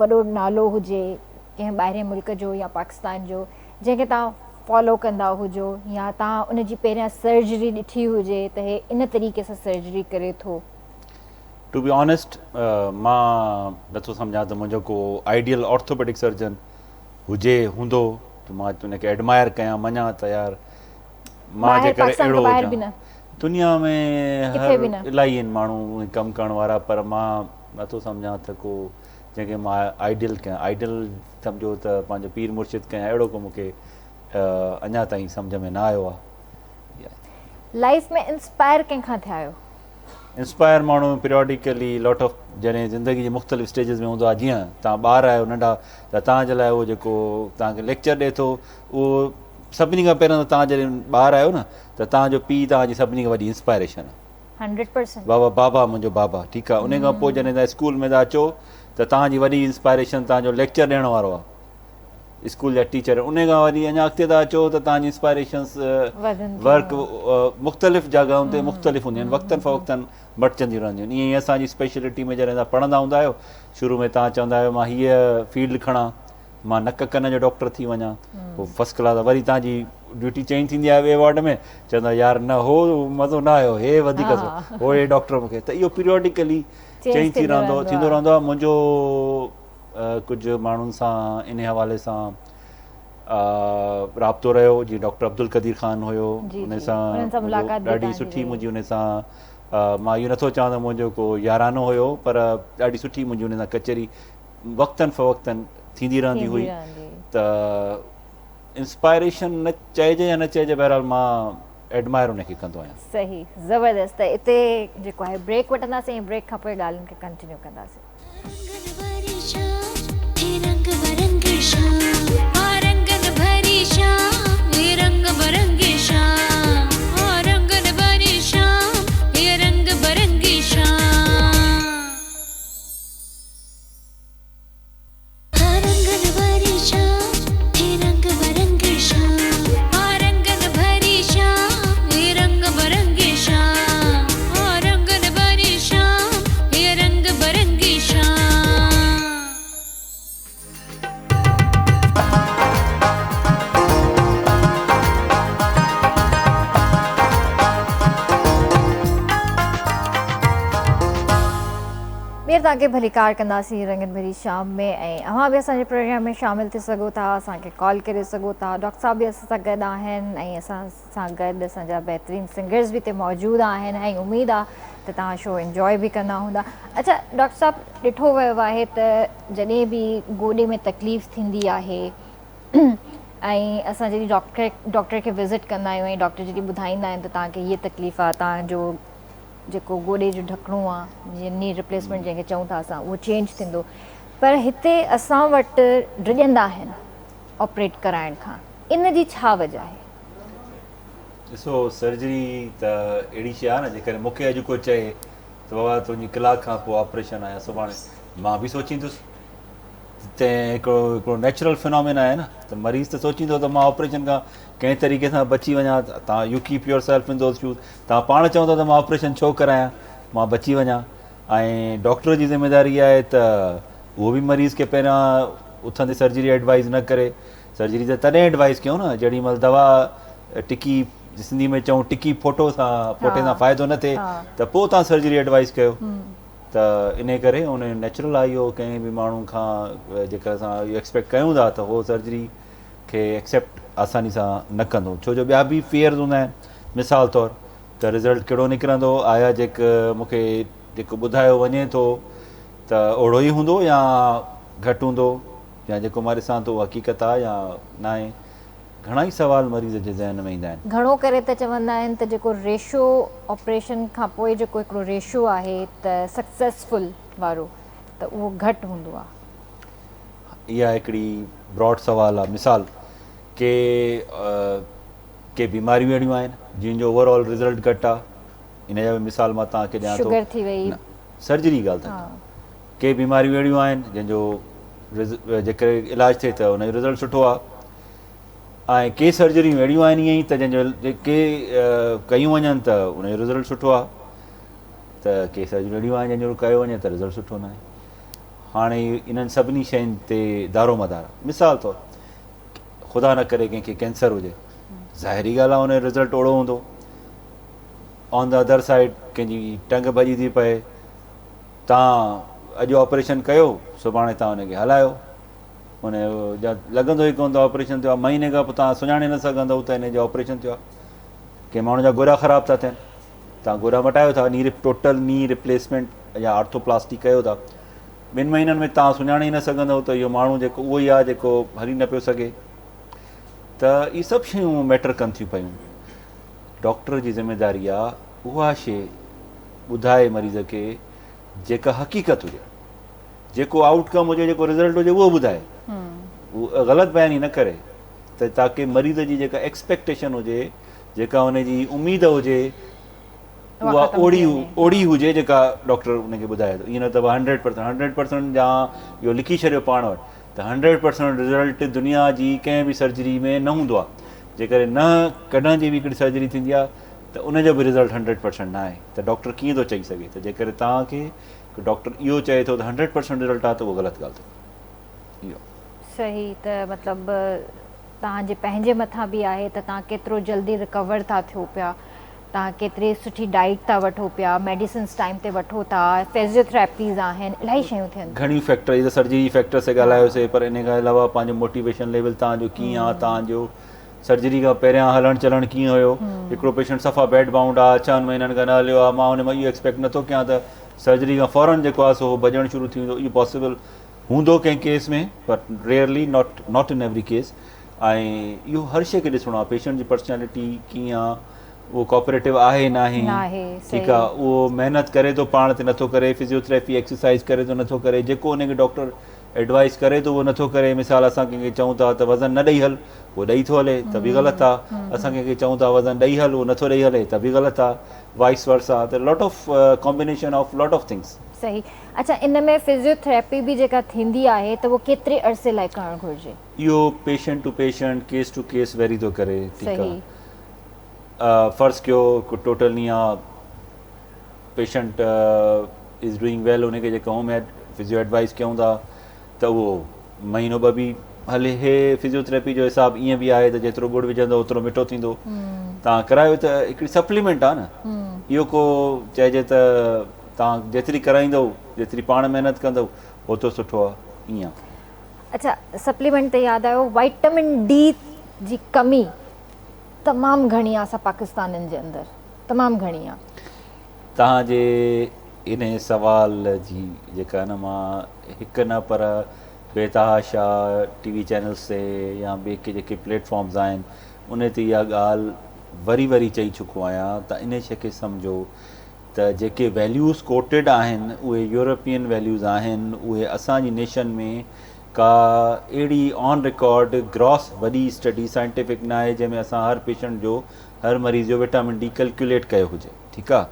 Speaker 1: وڏو نالو هجي ڪنهن ٻاهرين ملڪ جو يا پاڪستان جو جنهن کي توهان فالو ڪندا هجو يا توهان ان جي پهريان سرجري ڏٺي هجي ته هي ان طريقي سان سرجري ڪري ٿو.
Speaker 2: ٽو بي آنيسٽ مان نٿو سمجهان ته منهنجو ڪو آئيڊيل آرٿوپيڊڪ سرجن هجي هوندو ته مان ان کي ايڊمائر ڪيان مڃان ته يار مان جيڪر اهڙو هجان دنيا ۾ هر الاهي آهن ماڻهو ڪم ڪرڻ وارا پر مان. نٿو سمجهان ته ڪو جنهن کي مان آئيڊيل ڪيان آئيڊيل سمجهو ته پنهنجو پير مرشد ڪيان اهڙو ڪو مون کي اڃا تائين سمجهه ۾ نه آيو آهي.
Speaker 1: لائيف ۾ انسپائر ڪنهن کان ٿيا آهيو؟
Speaker 2: انسپائر ماڻهو پريوڊيڪلي لاٽ آف جڏهن زندگي جي مختلف اسٽيجز ۾ هوندو آهي جيئن توهان ٻار آهيو ننڍا ته توهان جي لاء اهو جيڪو توهان کي ليڪچر ڏئي ٿو اهو سڀني کان پهريان ته توهان جڏهن ٻار آهيو نه ته توهان جو پيء توهان جي سڀني کان وڏي انسپائريشن آهي.
Speaker 1: 100%.
Speaker 2: بابا بابا منهنجو بابا ٺيڪ آهي ان کان پوء جڏهن توهان اسڪول ۾ ٿا اچو ته توهان جي وڏي انسپائريشن توهان جو ليڪچر ڏيڻ وارو آهي اسڪول جا ٽيچر ان کان وري اڃا اڳتي ٿا اچو ته توهان جي انسپائريشنس ورڪ مختلف جڳهن تي مختلف هونديون آهن وقتن فوقتن مٽجنديون رهنديون آهن ائين ئي اسان جي اسپيشلٽي ۾ جڏهن توهان پڙهندا هوندا آهيو شروع ۾ توهان چوندا آهيو مان هيء فيلڊ کڻان مان نڪ ڪن جو ڊاڪٽر ٿي وڃان پوء فرسٽ ڪلاس وري توهان جي ڊيوٽي چينج ٿيندي آهي ٻئي وارڊ ۾ چوندا يار نه هو مزو نه آيو هي وڌيڪ هو هي ڊاڪٽر مونکي ته اهو پيريوڊيڪلي چينج ٿي رهندو ٿيندو رهندو آهي منهنجو ڪجهه ماڻهن سان ان حوالي سان رابطو رهيو جيئن ڊاڪٽر عبدالقدير خان هيو ان سان ڏاڍي سٺي منهنجي ان سان مان اهو نٿو چوان ته منهنجو ڪو يارانو هيو پر ڏاڍي سٺي منهنجي ان سان ڪچهري وقتن فوقتن ٿيندي رهندي هئي ته انسپائريشن نه چئجي يا نه چئجي بهرحال مان ايڊمائر ان کي ڪندو آهيان.
Speaker 1: صحيح زبردست ته اتي جيڪو آهي بريڪ وٺنداسين ۽ بريڪ کان پوء ڳالهين کي ڪنٽينيو ڪنداسين. ٻيهر توهان کي ڀليڪار ڪنداسين رنگين ڀري شام ۾ ۽ اوهان به اسان جي پروگرام ۾ شامل ٿي سگهو ٿا اسان کي ڪال ڪري سگهو ٿا ڊاڪٽر صاحب به اسان سان گڏ آهن ۽ اسان سان گڏ اسان جا بهترين سنگرز به هتي موجود آهن ۽ اميد آ ته توهان شو انجوائي به ڪندا هوندا اڇا ڊاڪٽر صاحب ڏٺو ويو آهي ته جڏهن به گوڏي ۾ تڪليف ٿيندي آهي ۽ اسان جڏهن ڊاڪٽر ڊاڪٽر کي وزٽ ڪندا آهيون ۽ ڊاڪٽر جڏهن ٻڌائيندا آهن ته توهان کي هيء تڪليف آهي توهان جو جيڪو گوڏي جو ڍڪڻو آهي جيئن ني ريپليسمينٽ جنهن کي چئون ٿا اسان اهو چينج ٿيندو پر هتي اسان وٽ ڊڄندا آهن آپريٽ ڪرائڻ کان ان جي ڇا وجه آهي؟
Speaker 2: ڏسو سرجري ته اهڙي شيء آهي نه جيڪڏهن مون کي اڄ ڪو چئي ته بابا تنهنجي ڪلاڪ کان پوء آپريشن آهي يا سڀاڻي مان به سوچيندس تنهن هڪڙو هڪڙو نيچرل فنامين آهي نه ته مريض ته سوچيندو ته مان آپريشن کان ڪنهن طريقي سان بچي وڃان تان you keep yourself in those shoes تان پاڻ چوندو ته مان آپريشن ڇو ڪرايان مان بچي وڃان ۽ ڊاڪٽر جي ذميواري آهي ته اهو به مريض کي پهريان اٿندي سرجري ايڊوائز نه ڪري سرجري ته تڏهن ايڊوائز ڪيون نه جيڏي مهل دوا ٽڪي سنڌي ۾ چئون ٽڪي ڦوٽو سان ڦوٽي سان فائدو نه ٿئي ته پوء تان سرجري ايڊوائز ڪيو ته انهي ڪري ان نيچرل آهي اهو ڪنهن به ماڻهو کان جيڪر اسان اهو ايڪسپيڪٽ ڪيون ٿا ته هو سرجري کي ايڪسيپٽ آساني سان نه ڪندو ڇو جو ٻيا به فيئرز هوندا آهن مثال طور ته رزلٽ ڪهڙو نڪرندو آيا جيڪ مونکي جيڪو ٻڌايو وڃي ٿو ته اوڙو ئي هوندو يا گهٽ هوندو يا جيڪو مان ڏسان ٿو اهو حقيقت آهي يا ناهي گهڻا ئي سوال مريض جي ذهن ۾ ايندا آهن.
Speaker 1: گهڻو ڪري ته چوندا آهن ته جيڪو ريشو آپريشن کان پوء جيڪو هڪڙو ريشو آهي ته سڪسيسفل وارو ته اهو گهٽ هوندو آهي.
Speaker 2: اها هڪڙي براڊ سوال آهي مثال ڪي ڪي بيماريون اهڙيون آهن جن جو اوور آل رزلٽ گهٽ آهي ان جا به مثال مان توهان کي ڏيان ٿو.
Speaker 1: شگر ٿي وئي.
Speaker 2: نه سرجري جي ڳالهه ٿا ڪيون. ڪي بيماريون اهڙيون آهن جن جو جيڪڏهن علاج ٿئي ته ان جو رزلٽ سٺو آهي ۽ ڪي سرجريون اهڙيون آهن ائين ئي ته جن جو ڪي ڪيون وڃن ته ان جو رزلٽ سٺو آهي ته ڪي سرجريون اهڙيون آهن جن جو ڪيو وڃي ته رزلٽ سٺو ناهي. هاڻي انهن سڀني شين تي دارو مدار آهي. مثال طور خدا نه ڪري ڪنهن کي ڪينسر هجي ظاهري ڳالهه آهي ان جو رزلٽ اوڙو هوندو. آن the other side ڪنهن جي ٽنگ ڀڄي ٿي پئي تان اڄ آپريشن ڪيو سڀاڻي تان ان کي هلايو ان جو لڳندو ئي ڪونه ته آپريشن ٿيو آهي مهيني کان پوء تان سڃاڻي نه سگهندو ته ان جو آپريشن ٿيو آهي ڪنهن ماڻهو جا گوڏا خراب ٿا ٿين تان گوڏا مٽايو ٿا ني ٽوٽل ني ريپليسمينٽ يا آرٿوپلاسٽي ڪيو ٿا ٻن مهينن ۾ توهان سڃاڻي ئي نه سگهندؤ ته اهو ماڻهو جيڪو اهو ئي آهي جيڪو هلي نه پيو سگهي ته اهي سڀ شيون ميٽر ڪن ٿيون پيون. ڊاڪٽر جي ذميداري آهي اها شيء ٻڌائي مريض کي جيڪا حقيقت هجي، جيڪو آئوٽ ڪم هجي، جيڪو رزلٽ هجي اهو ٻڌائي، غلط بياني نه ڪري ته تاڪه مريض جي جيڪا ايڪسپيڪٽيشن هجي، جيڪا ان جي اميد هجي اها اوڙي اوڙي هجي جيڪا ڊاڪٽر ان کي ٻڌائي ٿو. ائين نه ته 100% 100% جا اهو لکي ڇڏيو پاڻ وٽ ته 100% رزلٽ دنيا جي ڪنهن به سرجري ۾ نه هوندو آهي. جيڪڏهن نه ڪڏهن جي به هڪڙي سرجري ٿيندي آهي ته ان جو به رزلٽ 100% نه آهي ته ڊاڪٽر ڪيئن ٿو چئي سگهي ته جيڪڏهن توهان کي ڊاڪٽر اهو چئي ٿو ته 100% رزلٽ آهي ته اهو غلط ڳالهه ٿو اهو.
Speaker 1: صحيح ته مطلب توهان جي پنهنجي مٿان به آهي ته توهان ڪيترو جلدي رڪور ٿا ٿيو پيا، توهان ڪيتري سٺي ڊائيٽ ٿا وٺو پيا، ميڊيسنس ٽائيم تي وٺو ٿا، فزيوٿراپيز آهن، الاهي شيون ٿين ٿيون.
Speaker 2: گهڻيون فيڪٽر، هي ته سرجري جي فيڪٽرس تي ڳالهايوسي پر ان کان علاوه پنهنجو موٽيويشن ليول توهان جو ڪيئن آهي، توهان جو سرجري کان پهريان هلڻ چلڻ ڪيئن هيو، هڪڙو پيشنٽ صفا بيڊ بائونڊ آهي، ڇهن مهينن کان نه هليو آهي، مان ان مان اهو ايڪسپيڪٽ نٿو ڪيان ته سرجري کان فورن جيڪو آهي سو هو ڀڄڻ شروع ٿي ويندو، اهو پاسيبل هوندو ڪنهن case ۾ per rarely not not in every case ۽ اهو هر شيء کي ڏسڻو آهي پيشنٽ جي پرسنالٽي ڪيئن آهي اهو ڪوآپريٽو آهي ناهي ٺيڪ آهي اهو محنت ڪري ٿو پاڻ تي نٿو ڪري فزيوٿراپي ايڪسرسائز ڪري ٿو نٿو ڪري جيڪو ان کي ڊاڪٽر ايڊوائس ڪري ٿو اهو نٿو ڪري مثال اسان ڪنهن کي چئون ٿا ته وزن نه ڏئي هل اهو ڏئي ٿو هلي ته به غلط آهي اسان ڪنهن کي چئون ٿا وزن ڏئي هل اهو نٿو ڏئي هلي ته به غلط آهي وائس ورسا ته lot of combination of lot of things.
Speaker 1: صحيح اڇا ان ۾ فزيوٿراپي به جيڪا ٿيندي آهي ته اهو ڪيتري عرصي لاء ڪرڻ گهرجي؟
Speaker 2: اهو patient to patient case to case vary ٿو ڪري ٺيڪ آ فرض ڪيو ڪو ٽوٽل ني آ پيشنٽ is doing well ان کي جيڪا هوم فزيو ايڊوائز ڪيون ٿا ته اهو مهينو ٻه به هلي هي فزيوٿراپي جو حساب ائين به آهي ته جيترو ڳڙ وجهندو اوترو مٺو ٿيندو تان ڪرايو ته هڪڙي سپليمينٽ آ نه اهو ڪو چئجي ته تان جيتري ڪرائيندو جيتري پاڻ محنت ڪندو اوترو سٺو آ ائين آ.
Speaker 1: اڇا سپليمينٽ تي ياد آيو وائٽامن ڊي جي ڪمي تمام گهڻي آ اسان پاڪستانين جي اندر تمام گهڻي آ.
Speaker 2: توهان جي انهي سوال جي جيڪا نه مان هڪ نه پر بي تحاشا ٽي وي چينلز تي يا ٻي ڪي جيڪي پليٽ فارمز آهن انهي تي اها ڳالهه وري وري چئي چڪو آهيان ته انهي شي کي سمجهو ته جيڪي ويليوز ڪوٽيڊ آهن اهي يورپين ويليوز آهن اهي اسان جي نيشن ۾ ڪا اهڙي آن رڪارڊ گراس وڏي اسٽڊي سائنٽيفڪ ناهي جنهن ۾ اسان هر پيشنٽ جو هر مريض جو وٽامن ڊي ڪلڪيوليٽ ڪيو هجي ٺيڪ آ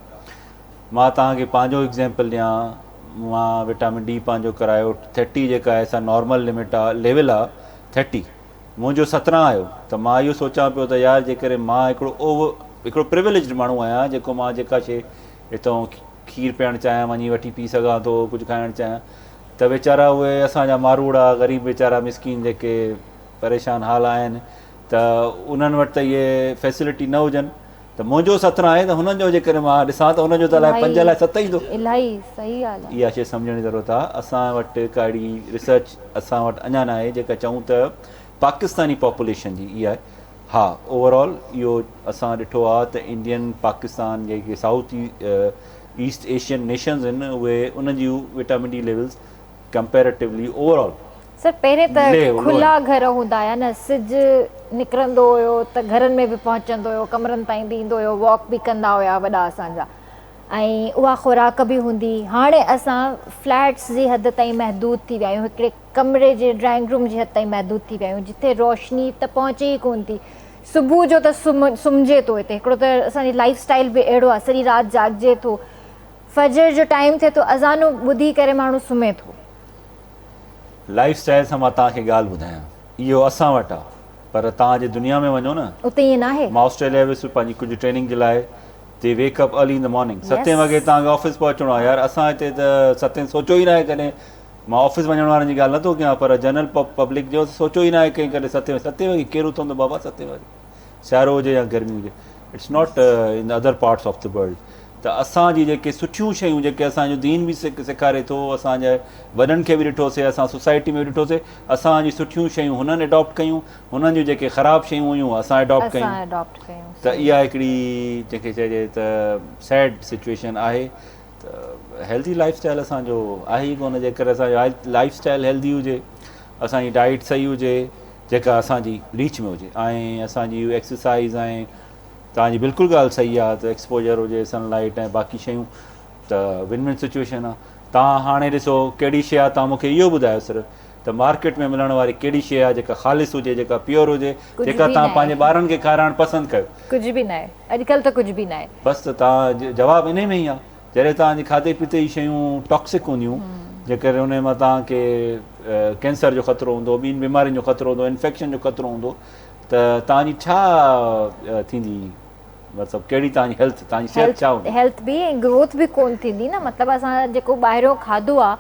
Speaker 2: مان توهان کي پنهنجو ايگزيمپل ڏيان مان وٽامن ڊي پنهنجو ڪرايو ٿرٽي جيڪا آهي سا نارمل لمٽ آ ليول آ ٿرٽي منهنجو 17 آيو ته مان اهو سوچان پيو ته يار جيڪڏهن مان هڪڙو اوور هڪڙو پريوليجڊ ماڻهو آهيان جيڪو مان جيڪا شي هتان کير پيئڻ چاهيان وڃي وٺي پي سگهان ٿو ڪجهه کائڻ چاهيان ته ويچارا اهي اسان جا ماروئڙا غريب ويچارا مسڪين جيڪي پريشان حال آهن ته انهن وٽ ته اهي فيسلٽي نه هجن ته منهنجو 17 آهي ته هنن جو جيڪڏهن مان ڏسان ته هنن جو ته الائي 5 الائي 7 ايندو.
Speaker 1: الاهي صحيح ڳالهه
Speaker 2: آهي. اها شيء سمجهڻ جي ضرورت آهي. اسان وٽ ڪا اهڙي ريسرچ اسان وٽ اڃا ناهي جيڪا چئون ته پاڪستاني پاپوليشن جي اها آهي. ها اوور آل اهو اسان ڏٺو آهي ته انڊين پاڪستان جيڪي سائوٿ ايسٽ ايشين نيشنز آهن اهي انهن جون vitamin D levels comparatively overall
Speaker 1: sir پهرين ته کلا گهر هوندا هيا نه سج نڪرندو هيو ته گهرن ۾ به پهچندو هيو ڪمرن تائين به ايندو هيو واڪ به ڪندا هيا وڏا اسان جا ۽ اها خوراڪ به هوندي هاڻي اسان فليٽس جي حد تائين محدود ٿي ويا آهيون هڪڙي ڪمري جي ڊرائنگ روم جي حد تائين محدود ٿي ويا آهيون جتي روشني ته پهچي ئي ڪون ٿي صبح جو ته سمهجي ٿو هتي هڪڙو ته اسان جي لائف اسٽائل به اهڙو آهي سڄي رات جاڳجي ٿو فجر جو ٽائيم ٿئي ٿو اذانون ٻڌي ڪري ماڻهو سمهي ٿو.
Speaker 2: لائيف اسٽائيل سان مان توهان کي ڳالهه ٻڌايان اهو اسان وٽ آ پر توهان جي دنيا ۾ وڃو نه
Speaker 1: اتي ائين ناهي.
Speaker 2: مان آسٽريليا ويس پنهنجي ڪجهه ٽريننگ جي لاء the wake up early in the morning ستين وڳي توهان کي آفيس پهچڻو آ يار اسان هتي ته ستين سوچيو ئي ناهي ڪڏهن مان آفيس وڃڻ وارن جي ڳالهه نٿو ڪيان پر جنرل پبلڪ جو سوچيو ئي ناهي ڪنهن ڪڏهن ستين ستين وڳي ڪير اٿندو بابا ستين وڳي سيارو هجي يا گرمي هجي it's not in other parts of the world ته اسان جي جيڪي سٺيون شيون جيڪي اسان جو دين به سيکاري ٿو اسان جي وڏن کي به ڏٺوسي اسان سوسائٽي ۾ به ڏٺوسي اسان جي سٺيون شيون هنن اڊاپٽ ڪيون هنن جون جيڪي خراب شيون هيون اسان اڊاپٽ ڪيون ته اها هڪڙي جنهن کي چئجي ته سيڊ سچويشن آهي ته هيلدي لائف اسٽائل اسان جو آهي ئي ڪونه. جيڪر اسان جو لائف اسٽائل هيلدي هجي، اسان جي ڊائيٽ صحيح هجي جيڪا اسان جي ريچ ۾ هجي ۽ اسان جي ايڪسرسائز ۽ توهان جي بلڪل ڳالهه صحيح آهي ته ايڪسپوجر هجي سن لائيٽ ۽ باقي شيون ته ون ون سچويشن آهي. توهان هاڻي ڏسو ڪهڙي شيء آهي، توهان مون کي اهو ٻڌايو صرف ته مارڪيٽ ۾ ملڻ واري ڪهڙي شيء آهي جيڪا خالص هجي، جيڪا پيور هجي،
Speaker 1: ڪجهه
Speaker 2: جيڪا
Speaker 1: به
Speaker 2: توهان
Speaker 1: ناهي.
Speaker 2: پنهنجي ٻارن کي کارائڻ پسند ڪيو.
Speaker 1: ڪجهه به ناهي اڄڪلهه ته ڪجهه به ناهي.
Speaker 2: بس ته توهان جواب انهي ۾ ئي آهي. جڏهن توهان جي کاڌي پيتي جي شيون ٽاڪسڪ هونديون، جيڪڏهن انهي مان توهان کي ڪينسر جو خطرو هوندو، ٻين بيمارين جو خطرو هوندو، انفيڪشن جو خطرو هوندو ته توهان جي ڇا ٿيندي؟ مطلب ڪهڙي توهان جي هيلٿ، توهان جي صحت ڇا هوندي؟
Speaker 1: هيلٿ به ۽ گروٿ به ڪون ٿيندي نه. مطلب اسان جيڪو ٻاهريون کاڌو آ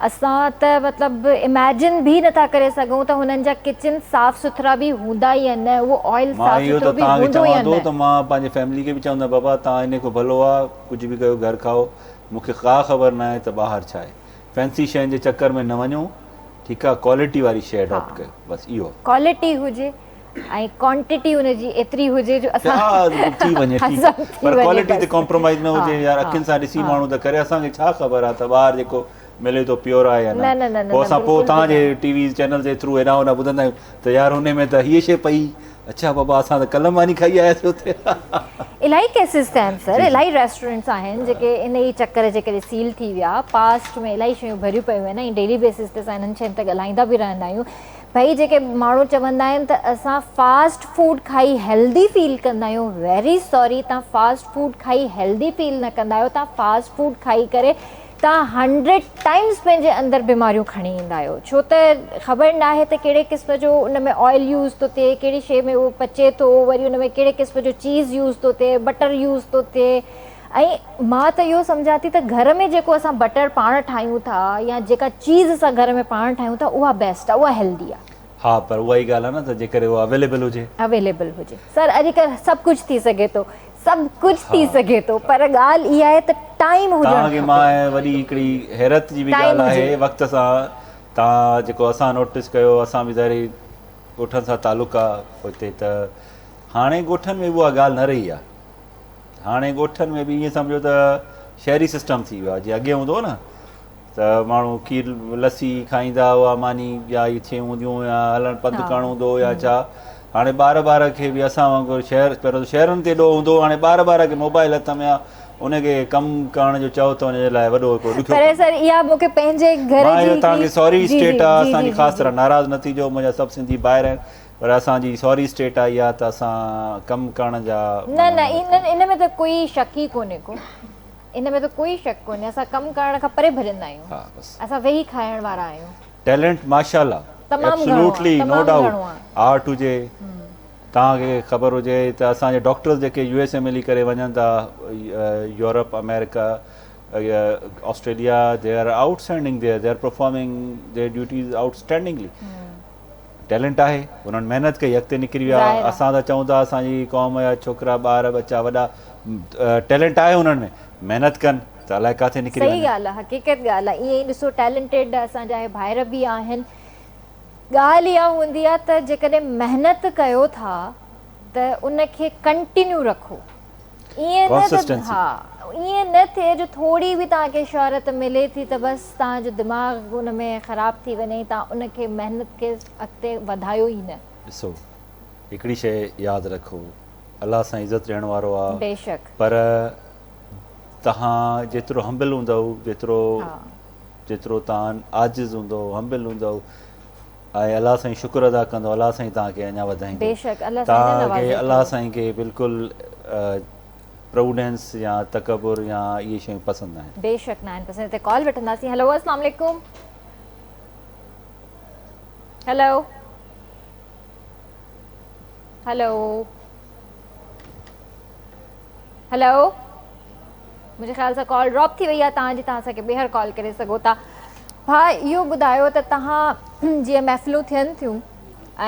Speaker 1: اسان ته مطلب اميجن به نٿا ڪري سگهون ته هنن جا ڪچن صاف سٿرا به هوندا يا نه، اهو آئل
Speaker 2: مان
Speaker 1: صاف
Speaker 2: اهو
Speaker 1: سٿرو
Speaker 2: ته
Speaker 1: به
Speaker 2: توهان کي
Speaker 1: هوندو يا
Speaker 2: چوان ٿو
Speaker 1: نه.
Speaker 2: ته مان پنهنجي فيملي کي به چوندو آهيان بابا توهان انهي کان ڀلو آ ڪجهه به ڪيو گهر کائو مون کي ڪا خبر ناهي ته ٻاهر ڇا آهي. فينسي شين جي چڪر ۾ نه وڃو ٺيڪ آ ڪوالٽي واري شي اڊاپٽ ڪيو بس اهو آ.
Speaker 1: ڪوالٽي هجي ۽ ڪوانٽٽي ان جي ايتري هجي جو اسان
Speaker 2: ٿي وڃي ٺيڪ آ پر ڪوالٽي تي ڪمپرومائز نه هجي يار اکين سان ڏسي ماڻهو ته ڪري اسان کي ڇا خبر آ ته ٻاهر جيڪو ملي ٿو پيور آهي يا نه پوء اسان پوء توهان جي ٽي وي چينل جي ٿرو هيڏانهن هوڏانهن ٻڌندا آهيون ته يار هن ۾ ته هيء شي پئي اڇا بابا اسان ته ڪلهه ماني کائي آياسي اتي.
Speaker 1: الاهي ڪيسز ٿيا آهن سر الاهي ريسٽورنٽس آهن جيڪي ان ئي چڪر جي ڪري سيل ٿي ويا پاسٽ ۾ الاهي شيون ڀريون پيون آهن ۽ ڊيلي بيسز تي اسان انهن شين تي ڳالهائيندا به رهندا آهيون ڀئي جيڪي ماڻهو چوندا آهن ته اسان فاسٽ فوڊ کائي هيلدي فيل ڪندا آهيون ويري سوري تان فاسٽ فوڊ کائي هيلدي فيل نه ڪندا آهيو تان فاسٽ فوڊ کائي ڪري تان هنڊريڊ ٽائمز پنهنجي اندر بيماريون کڻي ايندا آهيو ڇو ته خبر ناهي ته ڪهڙي قسم جو ان ۾ آئل يوز ٿو ٿئي ڪهڙي شي ۾ اهو پچي ٿو وري ان ۾ ڪهڙي قسم جو چيز يوز ٿو ٿئي بٽر يوز ٿو ٿئي ۽ مان ته اهو سمجهان ٿي ته گهر ۾ جيڪو اسان بٽر پاڻ ٺاهيون ٿا يا جيڪا چيز اسان گهر ۾ پاڻ ٺاهيون ٿا اها بيسٽ آهي اها هيلدي آهي.
Speaker 2: ها پر اها ئي ڳالهه آهي نه ته جيڪڏهن اها اويليبل هجي.
Speaker 1: اويليبل هجي سر اڄڪلهه سڀ ڪجهه ٿي سگهي ٿو سڀ ڪجهه ٿي سگهي ٿو پر ڳالهه اها آهي ته ٽائيم هجڻ
Speaker 2: توهان کي
Speaker 1: کپي.
Speaker 2: مان وڏي هڪڙي حيرت جي به
Speaker 1: ٽائيم
Speaker 2: ڳالهه آهي
Speaker 1: هجي.
Speaker 2: وقت سان توهان جيڪو اسان نوٽس ڪيو اسان به ظاهري ڳوٺن سان تعلق آهي اتي ته هاڻي ڳوٺن ۾ به اها ڳالهه نه رهي آهي. هاڻي ڳوٺن ۾ به ائين سمجهو ته شهري سسٽم ٿي ويو آهي جيئن اڳي هوندو هو نه ته ماڻهو کير لسي کائيندا هئا ماني يا اهي شيون هونديون هيون يا هلڻ پنڌ ڪرڻو هوندو هو يا ڇا هاڻي ٻار ٻار کي به اسان وانگر شهر پهريون ته شهرن تي ايڏو هوندو هو هاڻي ٻار ٻار کي موبائل هٿ ۾ آهي ان کي ڪم ڪرڻ جو چئو ته ان جي لاء وڏو هڪڙو ڏکيو
Speaker 1: پر سر اها مون کي پنهنجي گهر
Speaker 2: مان
Speaker 1: جي
Speaker 2: اهو توهان کي سوري اسٽيٽ آهي اسان جي خاص
Speaker 1: جي
Speaker 2: طرح ناراض نه ٿيجو منهنجا سڀ سنڌي ڀائر آهن پر اسان جي سوري اسٽيٽ آئي آ ته اسان ڪم ڪرڻ جا
Speaker 1: نه نه ان ۾ ته ڪوئي شڪ ئي ڪونهي ڪو ان ۾ ته ڪوئي شڪ ڪونهي اسان ڪم ڪرڻ کان پري ڀڄندا آهيون
Speaker 2: ها بس
Speaker 1: اسان ويهي کائڻ وارا آهيون.
Speaker 2: ٽيلنٽ ماشاءالله
Speaker 1: تمام گهڻو آ
Speaker 2: ايبسلوٽلي نو
Speaker 1: تمام
Speaker 2: ڊائوٽ
Speaker 1: گهڻو آ.
Speaker 2: آرٽ هجي توهان کي خبر هجي ته اسان جي ڊاڪٽرز جيڪي يو ايس اي ۾ هلي ڪري وڃن ٿا Europe America Australia they are outstanding there they are performing their duties outstandingly talent آهي انهن محنت ڪئي اڳتي نڪري ويا اسان ته چئون ٿا اسان جي قوم جا ڇوڪرا ٻار ٻچا وڏا ٽيلنٽ آهي انهن ۾ محنت ڪن ته الائي ڪاٿي نڪري
Speaker 1: صحيح ڳالهه آهي حقيقت ڳالهه آهي ائين ئي ڏسو ٽيلنٽيڊ اسان جا ڀائر به آهن ڳالهه اها هوندي آهي ته جيڪڏهن محنت ڪيو ٿا ته ان کي ڪنٽينيو رکو ائين نه ته ها ائين نه ٿئي جو ٿوري به توهان کي شهرت ملي ٿي ته بس توهان جو دماغ ان ۾ خراب ٿي وڃي ۽ توهان ان کي محنت کي اڳتي وڌايو ئي نه.
Speaker 2: ڏسو هڪڙي شيء ياد رکو الله سائين عزت ڏيڻ وارو آ
Speaker 1: بيشڪ.
Speaker 2: پر توهان جيترو همبل هوندؤ جيترو جيترو توهان عاجز هوندؤ همبل هوندؤ ۽ الله سائين شڪر ادا ڪندو الله سائين توهان کي اڃا وڌائيندو
Speaker 1: بيشڪ الله سائين
Speaker 2: توهان کي
Speaker 1: نوازي
Speaker 2: الله
Speaker 1: ٿو.
Speaker 2: سائين کي بلڪل پروڊنس يا تڪبر يا اهي شيون پسند ناهن.
Speaker 1: بيشڪ ناهن پسند هتي ڪال وٺنداسين هيلو اسلام عليڪم هيلو هيلو هيلو منهنجي خيال سان ڪال ڊراپ ٿي وئي آهي توهان جي توهان اسان کي ٻيهر ڪال ڪري سگهو ٿا ڀاء اهو ٻڌايو ته توهان جيئن محفلون ٿين ٿيون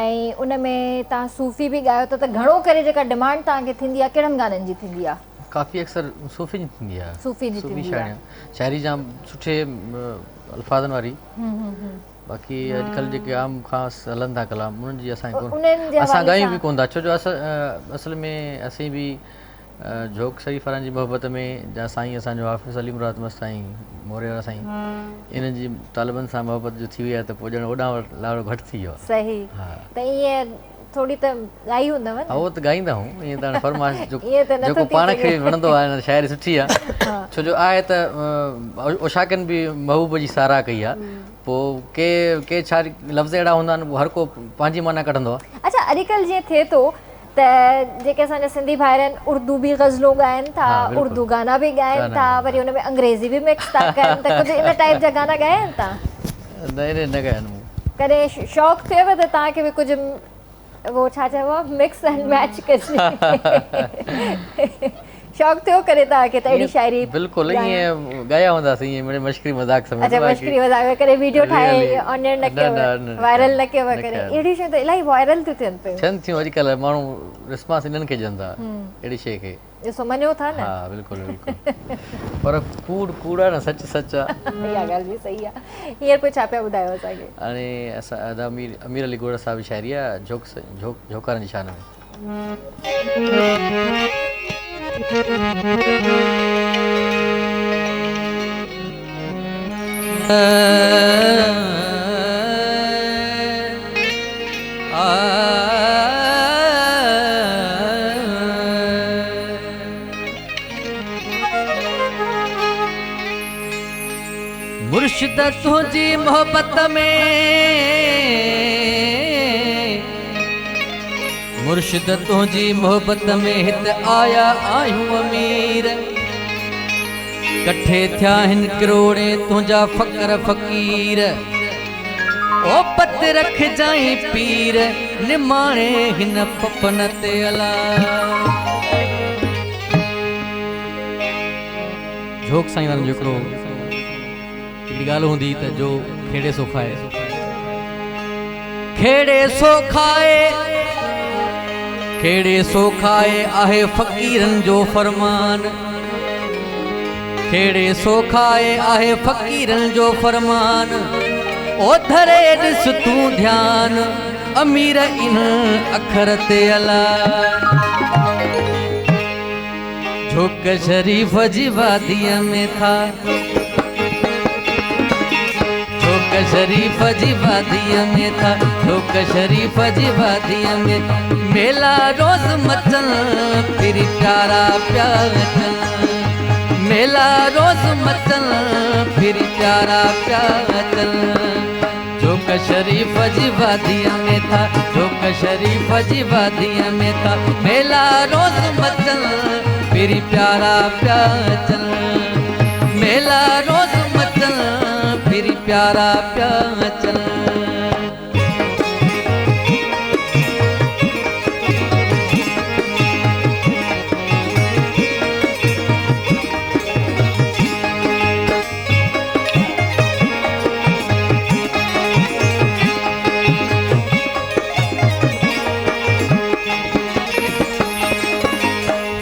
Speaker 1: ۽ ان ۾ توهان صوفي به ڳايو ٿا ته گهڻو ڪري جيڪا ڊمانڊ توهان کي ٿيندي آهي ڪهڙن گانن جي ٿيندي آهي؟
Speaker 3: ڪافي اڪثر صوفي جي ٿيندي آهي.
Speaker 1: صوفي جي
Speaker 3: صوفي
Speaker 1: ٿيندي آهي.
Speaker 3: شاعري جام سٺي الفاظن واري باقي اڄڪلهه جيڪي عام خاص هلن ٿا ڪلام انهن جي اسان
Speaker 1: کي اسان
Speaker 3: ڳايون به ڪون ٿا ڇو جو اصل ۾ اسين به جهوڪ شريف وارن جي محبت ۾ جا سائين اسان جو حافظ علي مراد مست سائين موري وارا سائين انهن جي طالبن سان محبت جو ٿي وئي آهي ته پوء ڄڻ اوڏانهن لاڙو گهٽ ٿي ويو آهي.
Speaker 1: صحيح ته ائين ٿوري ته ڳائي هوندو نه.
Speaker 3: ها اهو ته ڳائيندا هون ائين ته هاڻي فرمائش جو جيڪو پاڻ کي وڻندو آهي نه شاعري سٺي آهي ڇو جو آهي ته اوشاقن به محبوب جي ساراهه ڪئي آهي پوء ڪي ڪي ڇا لفظ اهڙا هوندا آهن هر ڪو پنهنجي معنيٰ ڪڍندو آهي.
Speaker 1: اڇا اڄڪلهه جيئن ٿئي ٿو ته جيڪي اسان جا سنڌي ڀائر آهن اردو به غزلون ڳائن ٿا اردو گانا به ڳائن ٿا وري ان ۾ انگريزي به مڪس ٿا ڪن ته ڪجهه ان ٽائيپ جا گانا ڳايا آهن توهان؟
Speaker 3: نه اهڙي نه ڳايا آهن مون.
Speaker 1: ڪڏهن شوق ٿيو ته توهان کي به ڪجهه اهو ڇا چئبو آهي مڪس اينڊ ميچ ڪجي شوق ٿيو ڪڏهن توهان کي ته اهڙي شاعري
Speaker 3: بلڪل ائين ڳايا هونداسين ائين مڙئي مشڪري مذاق سمجهه
Speaker 1: اڇا مشڪري مذاق ۾ ڪڏهن ويڊيو ٺاهي آن ايئر نه ڪيو وائرل نه ڪيو ڪڏهن اهڙيون شيون ته الاهي وائرل ٿيون ٿين پيون
Speaker 3: ٿين ٿيون اڄڪلهه ماڻهو رسپانس انهن کي ڏين ٿا اهڙي شيء کي
Speaker 1: ڏسو مڃو ٿا نه
Speaker 3: ها بلڪل بلڪل پر ڪوڙ ڪوڙ آ نه سچ سچ آ
Speaker 1: اها ڳالهه به صحيح آ هينئر پوء ڇا پيا ٻڌايو اسان کي
Speaker 3: هاڻي اسان ادا امير امير علي گوڙ صاحب جي شاعري آ جهوڪ جهوڪ جهوڪارن جي شان ۾
Speaker 4: مرشد تنهنجي محبت ۾ مرشد تنهنجي محبت ۾ هت آيا آهيون امير ڪٺي ٿيا هن ڪروڙين تنهنجا فقر فقير او پت رکجانء پير نماڻي هن پپن تي الا.
Speaker 3: جھوڪ سائين وارن جو هڪڙو هڪڙي ڳالهه هوندي ته جو کيڙي سو کائي.
Speaker 4: کيڙي سو کائي کيڙي سو کائي آهي فقيرن جو فرمان. کيڙي سو کائي آهي فقيرن جو فرمان او ڌري ڏس تون ڌيان امير انهن اکر تي الا. جھوڪ شريف جي واديء ۾ ٿا جھوڪ شريف جي واديء ۾ ٿا جھوڪ شريف جي واديء ۾ ميلا روز مچن پھرين پيارا پيا اچن ميلا روز مچن پھرين پيارا پيا اچن جھوڪ شريف جي واديء ۾ ٿا جھوڪ شريف جي واديء ۾ ٿا ميلا روز مچن پھرين پيارا پيا اچن ميلا روز مچن پھرين پيارا پيا اچن.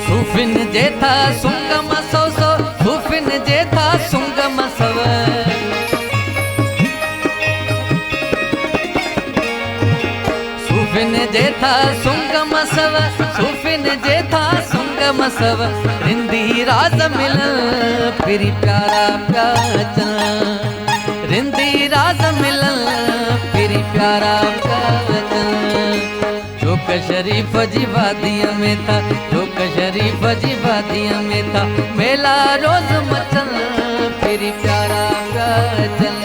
Speaker 4: صوفين جي ٿا سنگ مسو سو صوفين جي ٿا سنگ مسو. صوفين جي ٿا سنگ مسو صوفين جي ٿا سنگ مسو رندي راز ملن پھرين پيارا پيا اچن رندي راز ملن پھرين پيارا پيا اچن جھوڪ شريف جي واديء ۾ ٿا جھوڪ شريف جي واديء ۾ ٿا ميلا روز مچن پھرين پيارا پيا اچن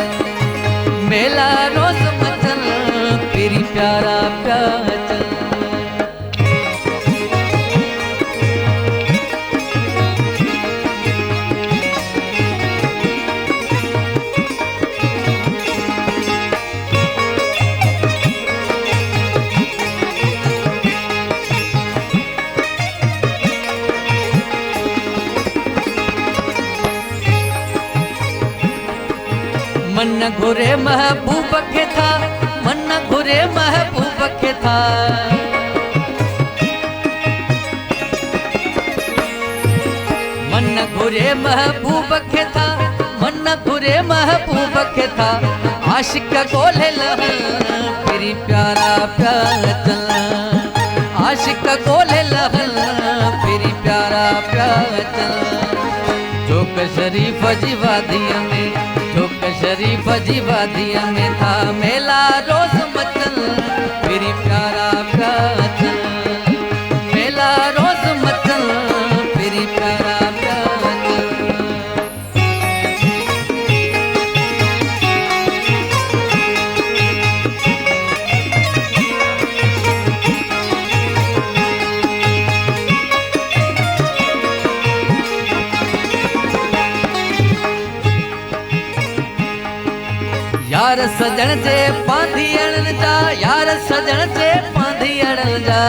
Speaker 4: ميلا روز مچن پھرين پيارا پيا اچن. من گهري محبوب کي ٿا من گهري محبوب کي ٿا من گهري محبوب کي ٿا من گهري محبوب کي ٿا عاشق ڳولي لهن پرين پيارا پيا اچن عاشق ڳولي لهن پرين پيارا جي واديء ۾ ٿا ميلا روز مچن، پرين پيارا پيا اچن. ميلا روز مچن، پرين پيارا پيا اچن. يار سڄڻ جي پانڌيئڙن جا، يار سڄڻ جي پانڌيئڙن جا.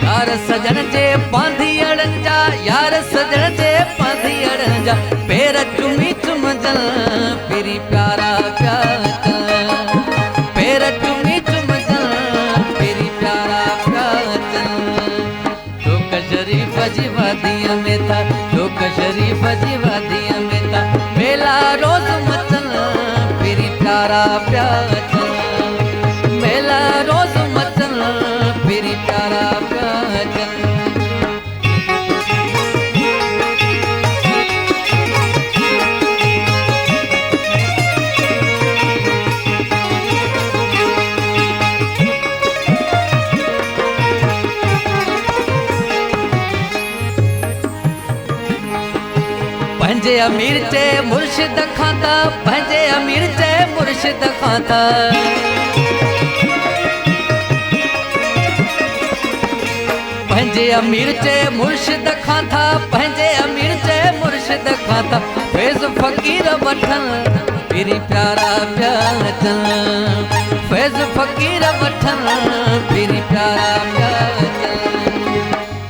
Speaker 4: يار سڄڻ جي پانڌيئڙن جا، يار سڄڻ جي پانڌيئڙن جا، پير چمي چمجن، پرين پيارا پيا اچن. پير چمي چمجن، پرين پيارا پيا اچن. ٽوڪ شريف جي واديء ۾ ٿا، ٽوڪ شريف جي واديء ۾ ٿا ميلا روز مچن، پرين پيارا پيا اچن. ميلا روز مچن، پرين پيارا پيا اچن. پنهنجي امير چئي مرشد کان ته، پنهنجي امير چئي مرشد کان ته، پنهنجي امير چئي مرشد کان ٿا، پنهنجي امير چئي مرشد کان ٿا فيض فقير وٺن، پرين پيارا پيا اچن. فيض فقير وٺن، پرين پيارا پيا اچن.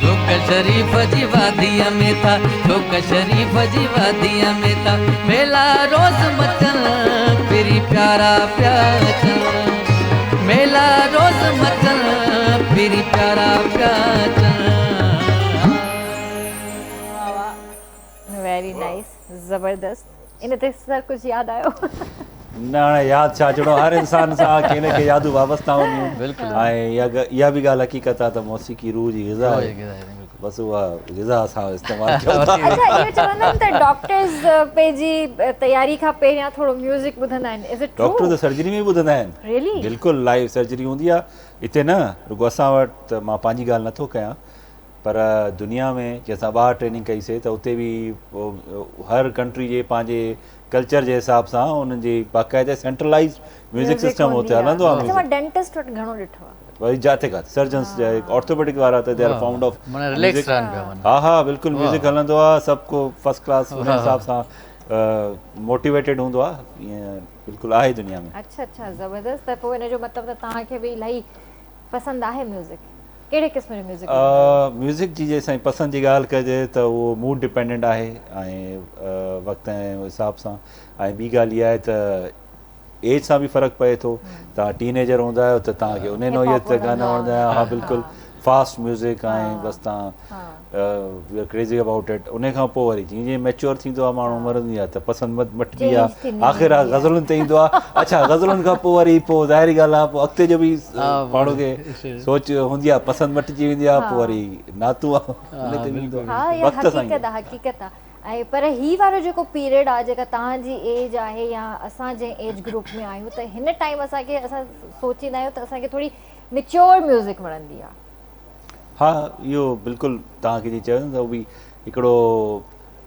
Speaker 4: ٺوڪ شريف جي واديء ۾ ٿا، ٺوڪ شريف جي واديء ۾ ٿا ميلا روز مچن، پرين پيارا پيا اچن. ميلا روز مچن، پرين پيارا پيا اچن.
Speaker 1: واھ واھ ويري نائيس زبردست. ان تي سر ڪجهه ياد آيو؟
Speaker 2: نه هاڻي ياد ڇا اچڻو، هر انسان سان ڪي نه ڪي يادون وابسته هونديون آهن ۽ اها به ڳالهه حقيقت آهي ته موسيقي روح جي غذا آهي، بس اها غذا اسان استعمال ڪيون ٿا.
Speaker 1: اڇا اهو چوندا آهن ته ڊاڪٽرز پنهنجي تياري کان پهريان ٿورو ميوزڪ ٻڌندا آهن، از it true?
Speaker 2: Doctor ته سرجري ۾ به ٻڌندا آهن.
Speaker 1: ريلي؟
Speaker 2: بلڪل لائيو سرجري هوندي آهي هتي نه رڳو اسان وٽ ته مان پنهنجي ڳالهه نٿو ڪيان پر دنيا ۾ جي اسان ٻاهر ٽريننگ ڪئي سي ته اتي به هر ڪنٽري جي پنهنجي ڪلچر جي حساب سان انهن جي باقاعده سينٽرلائيز ميوزڪ سسٽم اتي هلندو آهي.
Speaker 1: اڇا مان ڊينٽسٽ وٽ گهڻو ڏٺو آهي.
Speaker 2: وري جاتي ڪاٿي سرجنس آرٿوپيڊڪ وارا ته the are found of
Speaker 3: معنيٰ رليڪس رهن پيا معنيٰ.
Speaker 2: ها ها بلڪل ميوزڪ هلندو آهي سڀ ڪو فرسٽ ڪلاس ان حساب سان موٽيويٽيڊ هوندو آهي ائين بلڪل آهي دنيا ۾.
Speaker 1: اڇا اڇا زبردست ته پوء ان جو مطلب ته توهان کي به الاهي پسند آهي ميوزڪ. ڪهڙي قسم جو ميوزڪ ٻڌندا آهيو؟
Speaker 2: ميوزڪ جي جي سائين پسند جي ڳالهه ڪجي ته اهو موڊ ڊپينڊنٽ آهي ۽ وقت ۽ حساب سان ۽ ٻي ڳالهه اها آهي ته ايج سان به فرق پئي ٿو توهان ٽين ايجر هوندا آهيو ته توهان کي انهي نوعيت جا گانا وڻندا آهن ها بلڪل فاسٽ ميوزڪ ۽ بس توهان you are crazy about it انهي کان پوء وري جيئن جيئن ميچوئر ٿيندو آهي ماڻهو عمر هوندي آهي ته پسند مٽبي آهي آخر آ غزلن تي ايندو آهي اڇا غزلن کان پوء وري پوء ظاهري ڳالهه آهي پوء اڳتي جو به ماڻهو کي سوچ هوندي آهي پسند مٽجي ويندي آهي پوء وري نعتون ان تي به ايندو
Speaker 1: آهي وقت سان حقيقت آهي حقيقت آهي ۽ پر هي وارو جيڪو پيريڊ آهي جيڪا توهان جي ايج آهي يا اسان جنهن ايج گروپ ۾ آهيون ته هن ٽائيم اسان کي اسان سوچيندا آهيون ته اسان کي ٿوري ميچوئر ميوزڪ وڻندي آهي.
Speaker 2: ها اهو بلڪل توهان کي جيئن چيو نه ته اهو به هڪڙو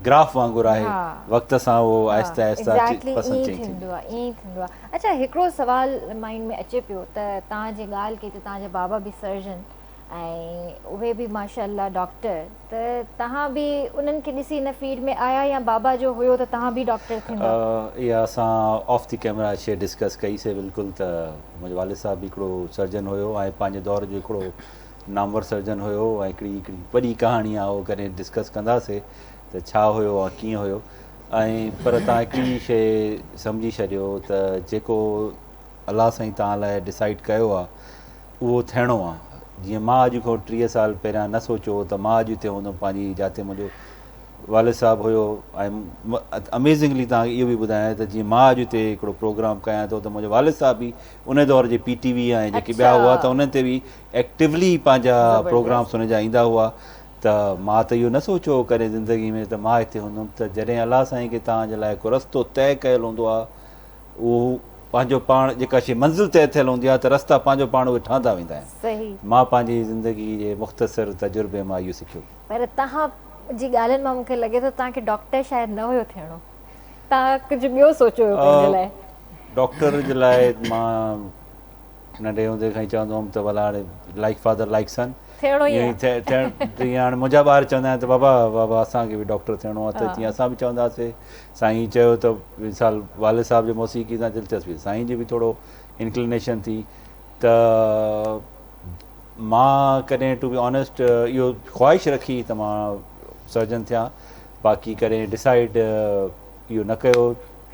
Speaker 2: گراف وانگر آهي وقت سان اهو آهستي آهستي پسند چينج
Speaker 1: ٿيندو آهي. ائين ئي ٿيندو آهي. اڇا هڪڙو سوال مائنڊ ۾ اچي پيو ته توهان جيئن ڳالهه ڪئي ته توهان جا بابا به سرجن ۽ اهي به ماشاء الله ڊاڪٽر ته توهان به انهن کي ڏسي ان فيلڊ ۾ آيا يا بابا جو هيو ته توهان به ڊاڪٽر ٿيندا؟
Speaker 2: اها اسان آف the camera شي ڊسڪس ڪئي سي بلڪل ته منهنجو والد صاحب به هڪڙو سرجن هيو ۽ پنهنجي دور جو هڪڙو نامور سرجن هيو ۽ هڪڙي هڪڙي وڏي ڪهاڻي آهي اهو ڪڏهن ڊسڪس ڪنداسي ته ڇا هيو ۽ ڪيئن هيو ۽ پر توهان هڪڙي شي سمجهي ڇڏيو ته جيڪو الله سائين توهان لاء ڊسائيڊ ڪيو آهي اهو ٿيڻو آهي جيئن مان اڄ کان 30 سال پهريان نه سوچيو هو ته مان اڄ هتي هوندم پنهنجي جاتي منهنجو والد صاحب هيو ۽ اميزنگلي توهان کي اهو به ٻڌايان ته جيئن مان اڄ هتي هڪڙو پروگرام ڪيان ٿو ته منهنجو والد صاحب به ان دور جي پي ٽي وي ۽ جيڪي ٻيا هئا ته انهن تي به ايڪٽيولي پنهنجا پروگرامس ان جا ايندا هئا. ته مان ته اهو نه سوچيو هو ڪڏهن زندگي ۾ ته مان هتي هوندم ته جڏهن الله سائين کي توهان جي لاء ڪو رستو طئي ڪيل هوندو آهي اهو پنهنجو پاڻ جيڪا شيء منزل طئي ٿيل هوندي آهي ته رستا پنهنجو پاڻ اهي ٺهندا ويندا آهن.
Speaker 1: صحيح.
Speaker 2: مان پنهنجي زندگي جي مختصر تجربي مان اهو سکيو.
Speaker 1: پر توهان جي ڳالهين مان مون کي لڳي ٿو توهان کي ڊاڪٽر شايد نه هيو ٿيڻو. توهان ڪجهه ٻيو سوچيو هيو پنهنجي لاء.
Speaker 2: ڊاڪٽر جي لاء مان ننڍي هوندي کان ئي چوندو هوم ته ڀلا هاڻي لائيڪ فادر لائيڪ سن
Speaker 1: ٿيڻو ئي آهي.
Speaker 2: ٿيڻ جيئن هاڻي منهنجا ٻار چوندا آهن ته بابا بابا اسان کي به ڊاڪٽر ٿيڻو آهي ته جيئن اسان به چوندا هئاسي سائين چيو ته مثال والد صاحب جو موسيقي سان دلچسپي سائين جي به ٿورو انڪلينيشن ٿي ته مان ڪڏهن ٽو بي آنيسٽ اهو خواهش رکي ته مان سرجن ٿيان باقي ڪڏهن ڊسائيڊ اهو نه ڪيو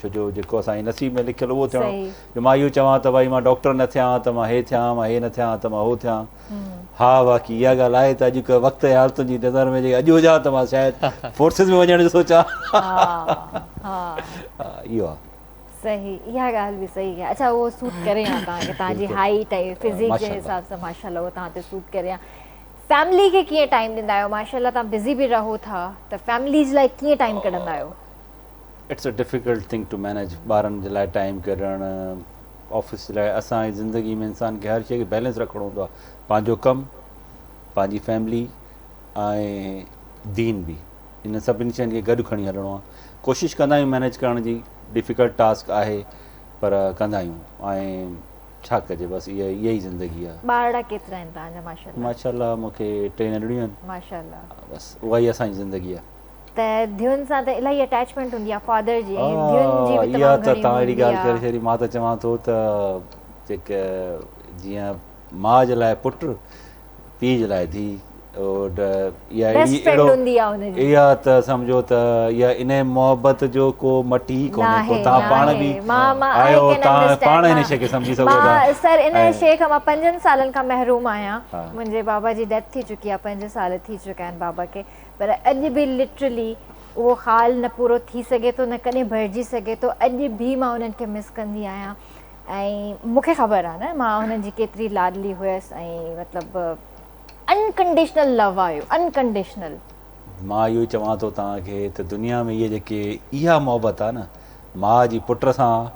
Speaker 2: ڇو جو جيڪو اسان جي نصيب ۾ لکيل اهو ٿيڻو جو مان اهو چوان ته ڀائي مان ڊاڪٽر نه ٿيان ته مان هي ٿيان مان هي نه ٿيان ته مان هو ٿيان ها باقي اها ڳالهه آهي ته اڄ ڪلهه وقت ۽ حالتن جي نظر ۾ جي اڄ هجان ته مان شايد فورسز ۾ وڃڻ جو سوچان اهو آهي
Speaker 1: صحيح اها ڳالهه به صحيح آهي اڇا اهو سوٽ ڪري ها توهان کي توهان جي هائيٽ ۽ فزڪ جي حساب سان ماشاءالله اهو توهان تي سوٽ ڪري ها فيملي کي ڪيئن ٽائيم ڏيندا آهيو ماشاءالله توهان بزي به رهو ٿا ته فيملي جي لاء ڪيئن ٽائيم ڪڍندا آهيو
Speaker 2: it's a difficult thing to manage ٻارن جي لاء ٽائيم ڪڍڻ آفيس جي لاء اسان جي زندگي ۾ انسان کي هر شيء کي بيلنس رکڻو هوندو آهي پنهنجو ڪم پنهنجي فيملي ۽ دين به ان سڀني شين کي گڏ کڻي هلڻو آهي ڪوشش ڪندا آهيون مينيج ڪرڻ جي ڊفيڪلٽ ٽاسڪ آهي پر ڪندا آهيون ۽ ڇا ڪجي بس اها اها ئي زندگي آهي.
Speaker 1: ٻارڙا ڪيترا آهن توهان جا ماشاءالله.
Speaker 2: ماشاءالله مون کي ٽي ننڍڙيون آهن.
Speaker 1: ماشاءالله.
Speaker 2: بس اها ئي اسان جي زندگي آهي.
Speaker 1: ته ڌيئن سان ته الاهي اٽيچمينٽ هوندي آهي فادر جي ۽ ڌيئن جي به تمام
Speaker 2: اها ته توهان اهڙي ڳالهه ڪري ڇڏي مان ته چوان ٿو ته جيڪي جيئن ماء جي لاء پٽ پيء جي لاء ڌيء اها اهڙي اهڙو اها ته سمجهو ته اها ان محبت جو ڪو مٽ ئي ڪونهي ڪو توهان پاڻ به آهيو توهان پاڻ ان شيء کي سمجهي سگهو ٿا
Speaker 1: سر ان شيء کان مان پنجن سالن کان محروم آهيان منهنجي بابا جي ڊيٿ ٿي چڪي آهي پنج سال ٿي چڪا آهن بابا کي پر اڄ به لٽرلي اهو خال نه پورو ٿي سگهي ٿو نه ڪڏهن ڀرجي سگهي ٿو اڄ به مان انهن کي مس ڪندي آهيان ۽ مون کي خبر آهي نه مان انهن جي ڪيتري لاڏلي هيس ۽ مطلب انڪنڊيشنل لو آهيو انڪنڊيشنل.
Speaker 2: مان اهو ئي چوان ٿو توهان کي ته دنيا ۾ اهي جيڪي اها محبت آهي نه ماء جي پٽ سان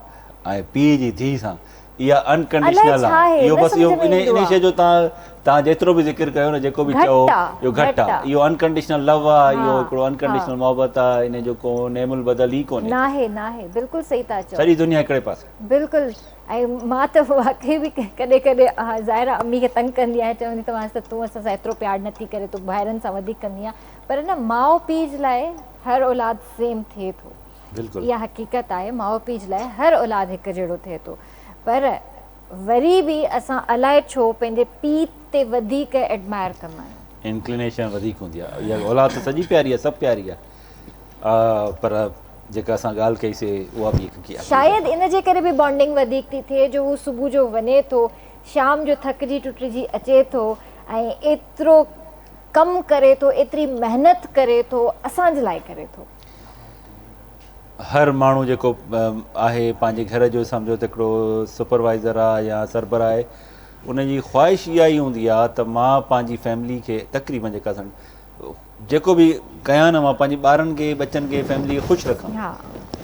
Speaker 2: ۽ پيء جي ڌيء سان اها انڪنڊيشنل آ اهو بس اهو انهي شيء جو توهان توهان جيترو به ذڪر ڪيو نه جيڪو به چئو اهو گهٽ آ اهو انڪنڊيشنل لو آ اهو هڪڙو انڪنڊيشنل محبت آ انهي جو ڪو نعم البدل ئي ڪونهي.
Speaker 1: ناهي ناهي بلڪل صحيح ٿا چئو.
Speaker 2: سڄي دنيا هڪڙي پاسي.
Speaker 1: بلڪل ۽ مان ته واقعي به ڪڏهن ڪڏهن ظاهر آ امي کي تنگ ڪندي آهيان چوندي ته مانس ته تون اسان سان ايترو پيار نٿي ڪري تون ڀائرن سان وڌيڪ ڪندي آ پر نه ماء پيء جي لاء هر اولاد سيم ٿئي ٿو.
Speaker 2: بلڪل.
Speaker 1: اها حقيقت آهي ماء پيء جي لاء هر اولاد هڪ جهڙو ٿئي ٿو پر وري به اسان الائي ڇو پنهنجي پيء تي وڌيڪ ايڊمائر ڪندا آهيون.
Speaker 2: انڪلينيشن وڌيڪ هوندي آهي اها اولاد ته سڄي پياري آهي سڀ پياري آهي پر جيڪا اسان ڳالهه ڪئي سي اها به هڪ حقيقت
Speaker 1: شايد ان جي ڪري به بانڊنگ وڌيڪ ٿي ٿئي جو هو صبح جو وڃي ٿو شام جو ٿڪجي ٽٽجي اچي ٿو ۽ ايترو ڪم ڪري ٿو ايتري محنت ڪري ٿو اسان جي لاء ڪري ٿو.
Speaker 2: هر ماڻهو جيڪو آهي پنهنجي گهر جو سمجهو ته هڪڙو سپروائزر آ يا سربراهه آهي ان جي خواهش اها ئي هوندي آ ته مان پنهنجي فيملي کي تقريبن جيڪا اسان جيڪو به ڪيان نه مان پنهنجي ٻارن کي ٻچن کي فيملي کي خوش رکان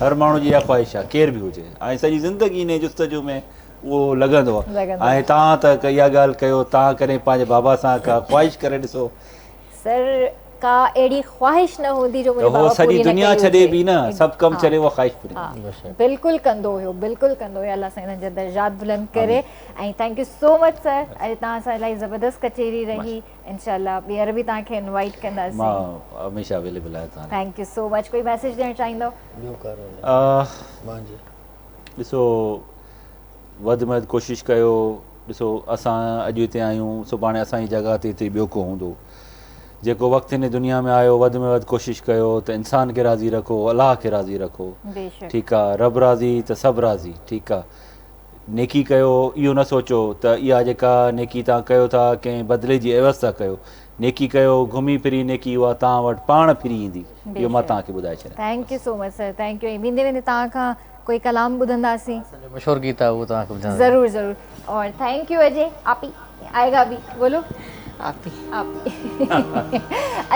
Speaker 2: هر ماڻهو جي اها خواهش آ ڪير به هجي ۽ سڄي زندگي ان جستجو ۾ اهو لڳندو آ ۽ توهان ته اها ڳالهه ڪيو توهان ڪڏهن پنهنجي بابا سان ڪا خواهش ڪري ڏسو
Speaker 1: سر ڪا اهڙي خواهش نه هوندي جو منهنجو بابا
Speaker 2: پوري نه ڪئي هجي. سڄي دنيا ڇڏي به نه سڀ ڪم ڇڏي اها خواهش پوري
Speaker 1: ڪندو. بلڪل ڪندو هيو بلڪل ڪندو هيو الله سائين انهن جا درجات بلند ڪري ۽ thank you so much sir اڄ توهان سان الاهي زبردست ڪچهري رهي انشاء الله ٻيهر به توهان کي انوائيٽ ڪنداسين.
Speaker 2: مان هميشه اويليبل آهيان توهان
Speaker 1: لاء. Thank you so much ڪوئي ميسيج ڏيڻ چاهيندو؟
Speaker 3: ٻيو ڪارو مانجي.
Speaker 2: ڏسو وڌ ۾ وڌ ڪوشش ڪيو ڏسو اسان اڄ هتي آهيون سڀاڻي اسان جي جڳهه تي هتي ٻيو ڪو هوندو جيڪو وقت هن دنيا ۾ آيو وڌ ۾ وڌ ڪوشش ڪيو ته انسان کي راضي رکو الله کي راضي رکو ٺيڪ آ رب راضي ته سڀ راضي ٺيڪ آ نيڪي ڪيو اهو نه سوچو ته اها جيڪا نيڪي تان ڪيو ٿا ڪنهن بدلي جي عيوض ٿا ڪيو نيڪي ڪيو گهمي ڦري نيڪي اها تان وٽ پاڻ ڦري ايندي اهو مان تان کي ٻڌائي ڇڏيان
Speaker 1: thank you so much sir thank you ويندي ويندي تان کان ڪوئي ڪلام ٻڌنداسين.
Speaker 3: اسان جو مشهور گيت آهي اهو توهان کي ٻڌايان
Speaker 1: ضرور ضرور اور thank you اجي آپ هي آئي گا ابي بولو.
Speaker 5: آپي.
Speaker 1: آپي.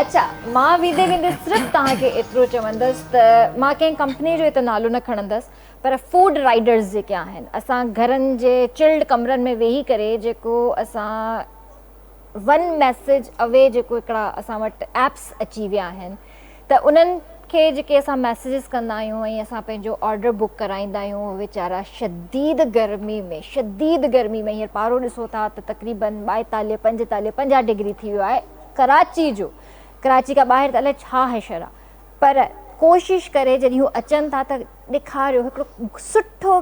Speaker 1: اڇا مان ويندي ويندي صرف توهان کي ايترو چوندس ته مان ڪنهن ڪمپني جو هتي نالو نه کڻندس پر فوڊ رائيڊرز جيڪي آهن اسان گهرن جي چلڊ ڪمرن ۾ ويهي ڪري جيڪو اسان ون ميسيج اوي جيڪو هڪڙا اسان وٽ ايپس اچي ويا آهن ته انهن کي جيڪي اسان ميسيجز ڪندا آهيون ۽ اسان پنهنجو آرڊر بڪ ڪرائيندا آهيون اهي ويچارا شديد گرمي ۾ شديد گرمي ۾ هينئر پارو ڏسو ٿا ته تقريبن 42 45 50 ڊگري ٿي ويو آهي ڪراچي جو ڪراچي کان ٻاهر ته الائي ڇا حشر آهي پر ڪوشش ڪري جڏهن هو اچن ٿا ته ڏيکاريو هڪڙو سٺو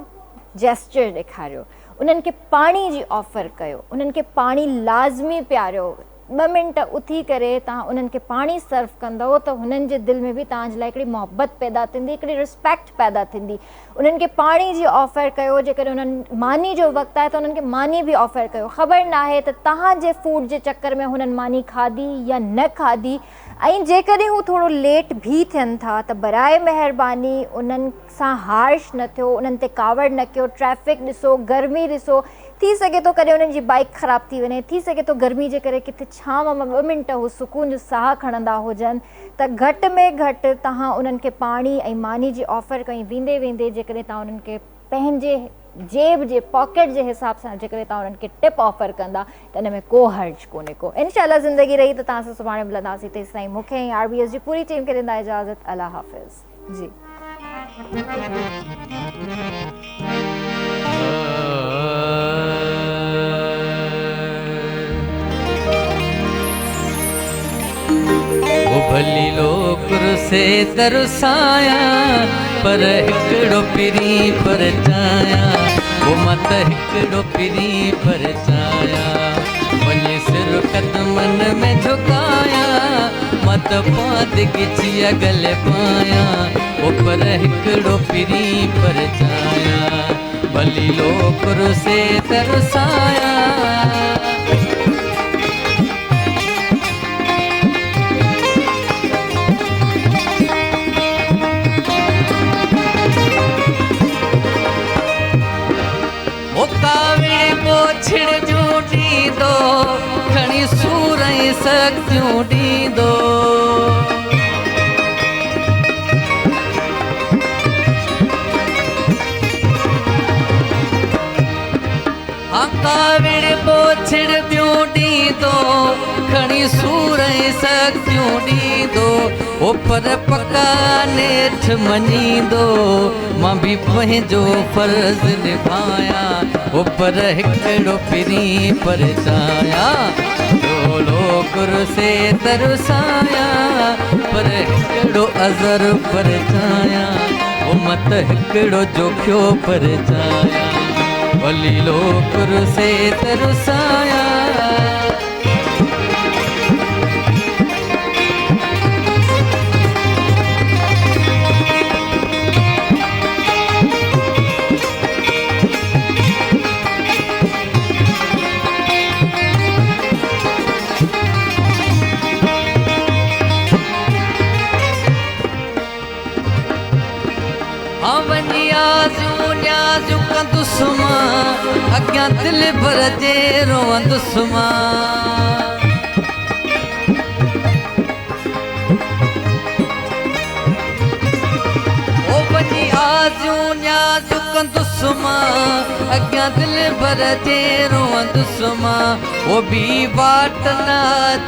Speaker 1: جيسچر ڏيکاريو انهن کي پاڻي جي آفر ڪيو انهن کي پاڻي لازمي پياريو ٻه منٽ اٿي ڪري توهان انهن کي پاڻي سرو ڪندؤ ته هنن جي دل ۾ به توهان جي لاء هڪڙي محبت پيدا ٿيندي هڪڙي رسپيڪٽ پيدا ٿيندي انهن کي پاڻي جي آفر ڪيو جيڪڏهن انهن ماني جو وقت آهي ته انهن کي ماني به آفر ڪيو خبر ناهي ته توهان جي فوڊ جي چڪر ۾ هنن ماني کاڌي يا نه کاڌي ۽ جيڪڏهن هو ٿورو ليٽ به ٿين ٿا ته براء مهرباني انهن سان هارش نه ٿيو، انهن تي ڪاوڙ نه ڪيو، ٽريفڪ ڏسو، گرمي ڏسو، ٿي سگهي ٿو ڪڏهن انهن جي بائيڪ خراب ٿي وڃي، ٿي سگهي ٿو گرمي جي ڪري ڪٿي ڇانو مان ٻه منٽ هو سڪون جو ساهه کڻندا هجن ته گهٽ ۾ گهٽ توهان انهن کي پاڻي ۽ ماني جي آفر ڪئي ويندي ويندي جيڪڏهن توهان انهن کي پنهنجي جيب جي پاڪيٽ جي حساب سان جيڪڏهن توهان انهن کي ٽپ آفر ڪندا ته ان ۾ ڪو حرج ڪونهي ڪو. انشاء الله زندگي رهي ته توهان سان سڀاڻي ملنداسين تيستائين مون کي ۽ آر بي ايس جي پوري ٽيم کي ڏيندا اجازت الله حافظ جي.
Speaker 4: او ڀلي لوڪ رسي ترسايان پر هڪڙو پرين پرچايان او مان ته هڪڙو پرين پرچايان وڃي سر قدمن ۾ جهڪايان مان ته پاند ڳچيء گلي پايان او پر هڪڙو پرين پرچايان ڀلي لوڪ رسي ترسايان. او ڪاوڙ پوڇڙ جون ڏيندو، کڻي سور ۽ سختيون ڏيندو. ها ڪاوڙ پوڇڙ ٻيون ڏيندو، کڻي سور ۽ سختيون ڏيندو، او پر پڪا نيٺ مڃيندو، مان به پنهنجو فرض نڀايان، او پر هڪڙو پرين پرچايان، ڍولو ڪرسي ترسايان، پر هڪڙو اظهر پرچايان، او مت هڪڙو جوکيو پرچايان. ڀلي لوڪ رسي ته رسايان. ها وڃي آزيون نيازيون ڪندس مان، اڳيان دلبر جي روئندس مان. او وڃي آزيون نيازيون ڪندس مان، اڳيان دلبر جي روئندس مان. او ٻي واٽ نه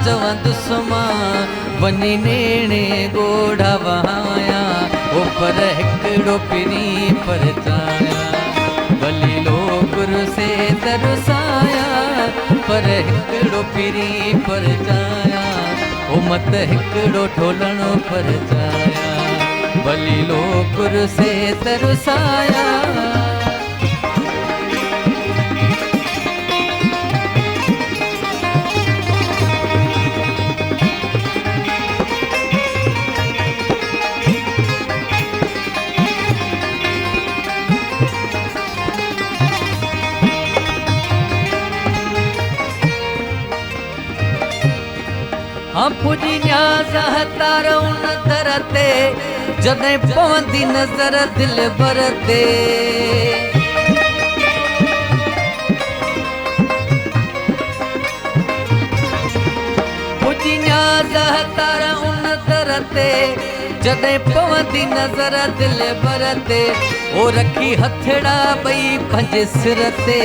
Speaker 4: چوندس مان، وڃي نيڻي ڳوڙها وهايان، او پر هڪڙو پرين پرچايان. ڀلي لوڪ رسي ته رسايان، پر هڪڙو پرين پرچايان. او مت هڪڙو ڍولڻ پرچايان، ڀلي لوڪ رسي ته رسايان. ها پڄي نياز هتار ان در تي، جڏهن پوندي نظر دلبر تي. تي، جڏهن پوندي نظر دلبر تي، او رکي هٿڙا ٻئي پنهنجي سر تي،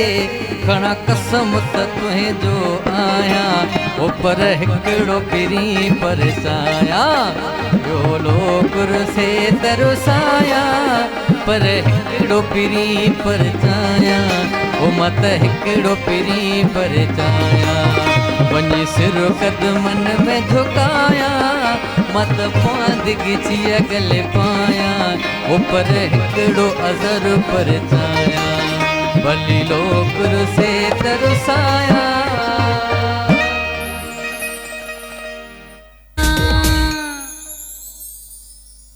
Speaker 4: کڻان قسم ته تنهنجو آهيان، او پر هڪڙو پرين پرچايان، ٻيو لوڪ رسي ته رسايان، پر هڪڙو پرين پرچايان، او مان ته هڪڙو پرين پرچايان، وڃي سر قدمن ۾ جهڪايان، مان ته پاند ڳچيء ڳلي پايان، او پر هڪڙو عذر پرچايان، ڀلي لوڪ رسي ته رسايان.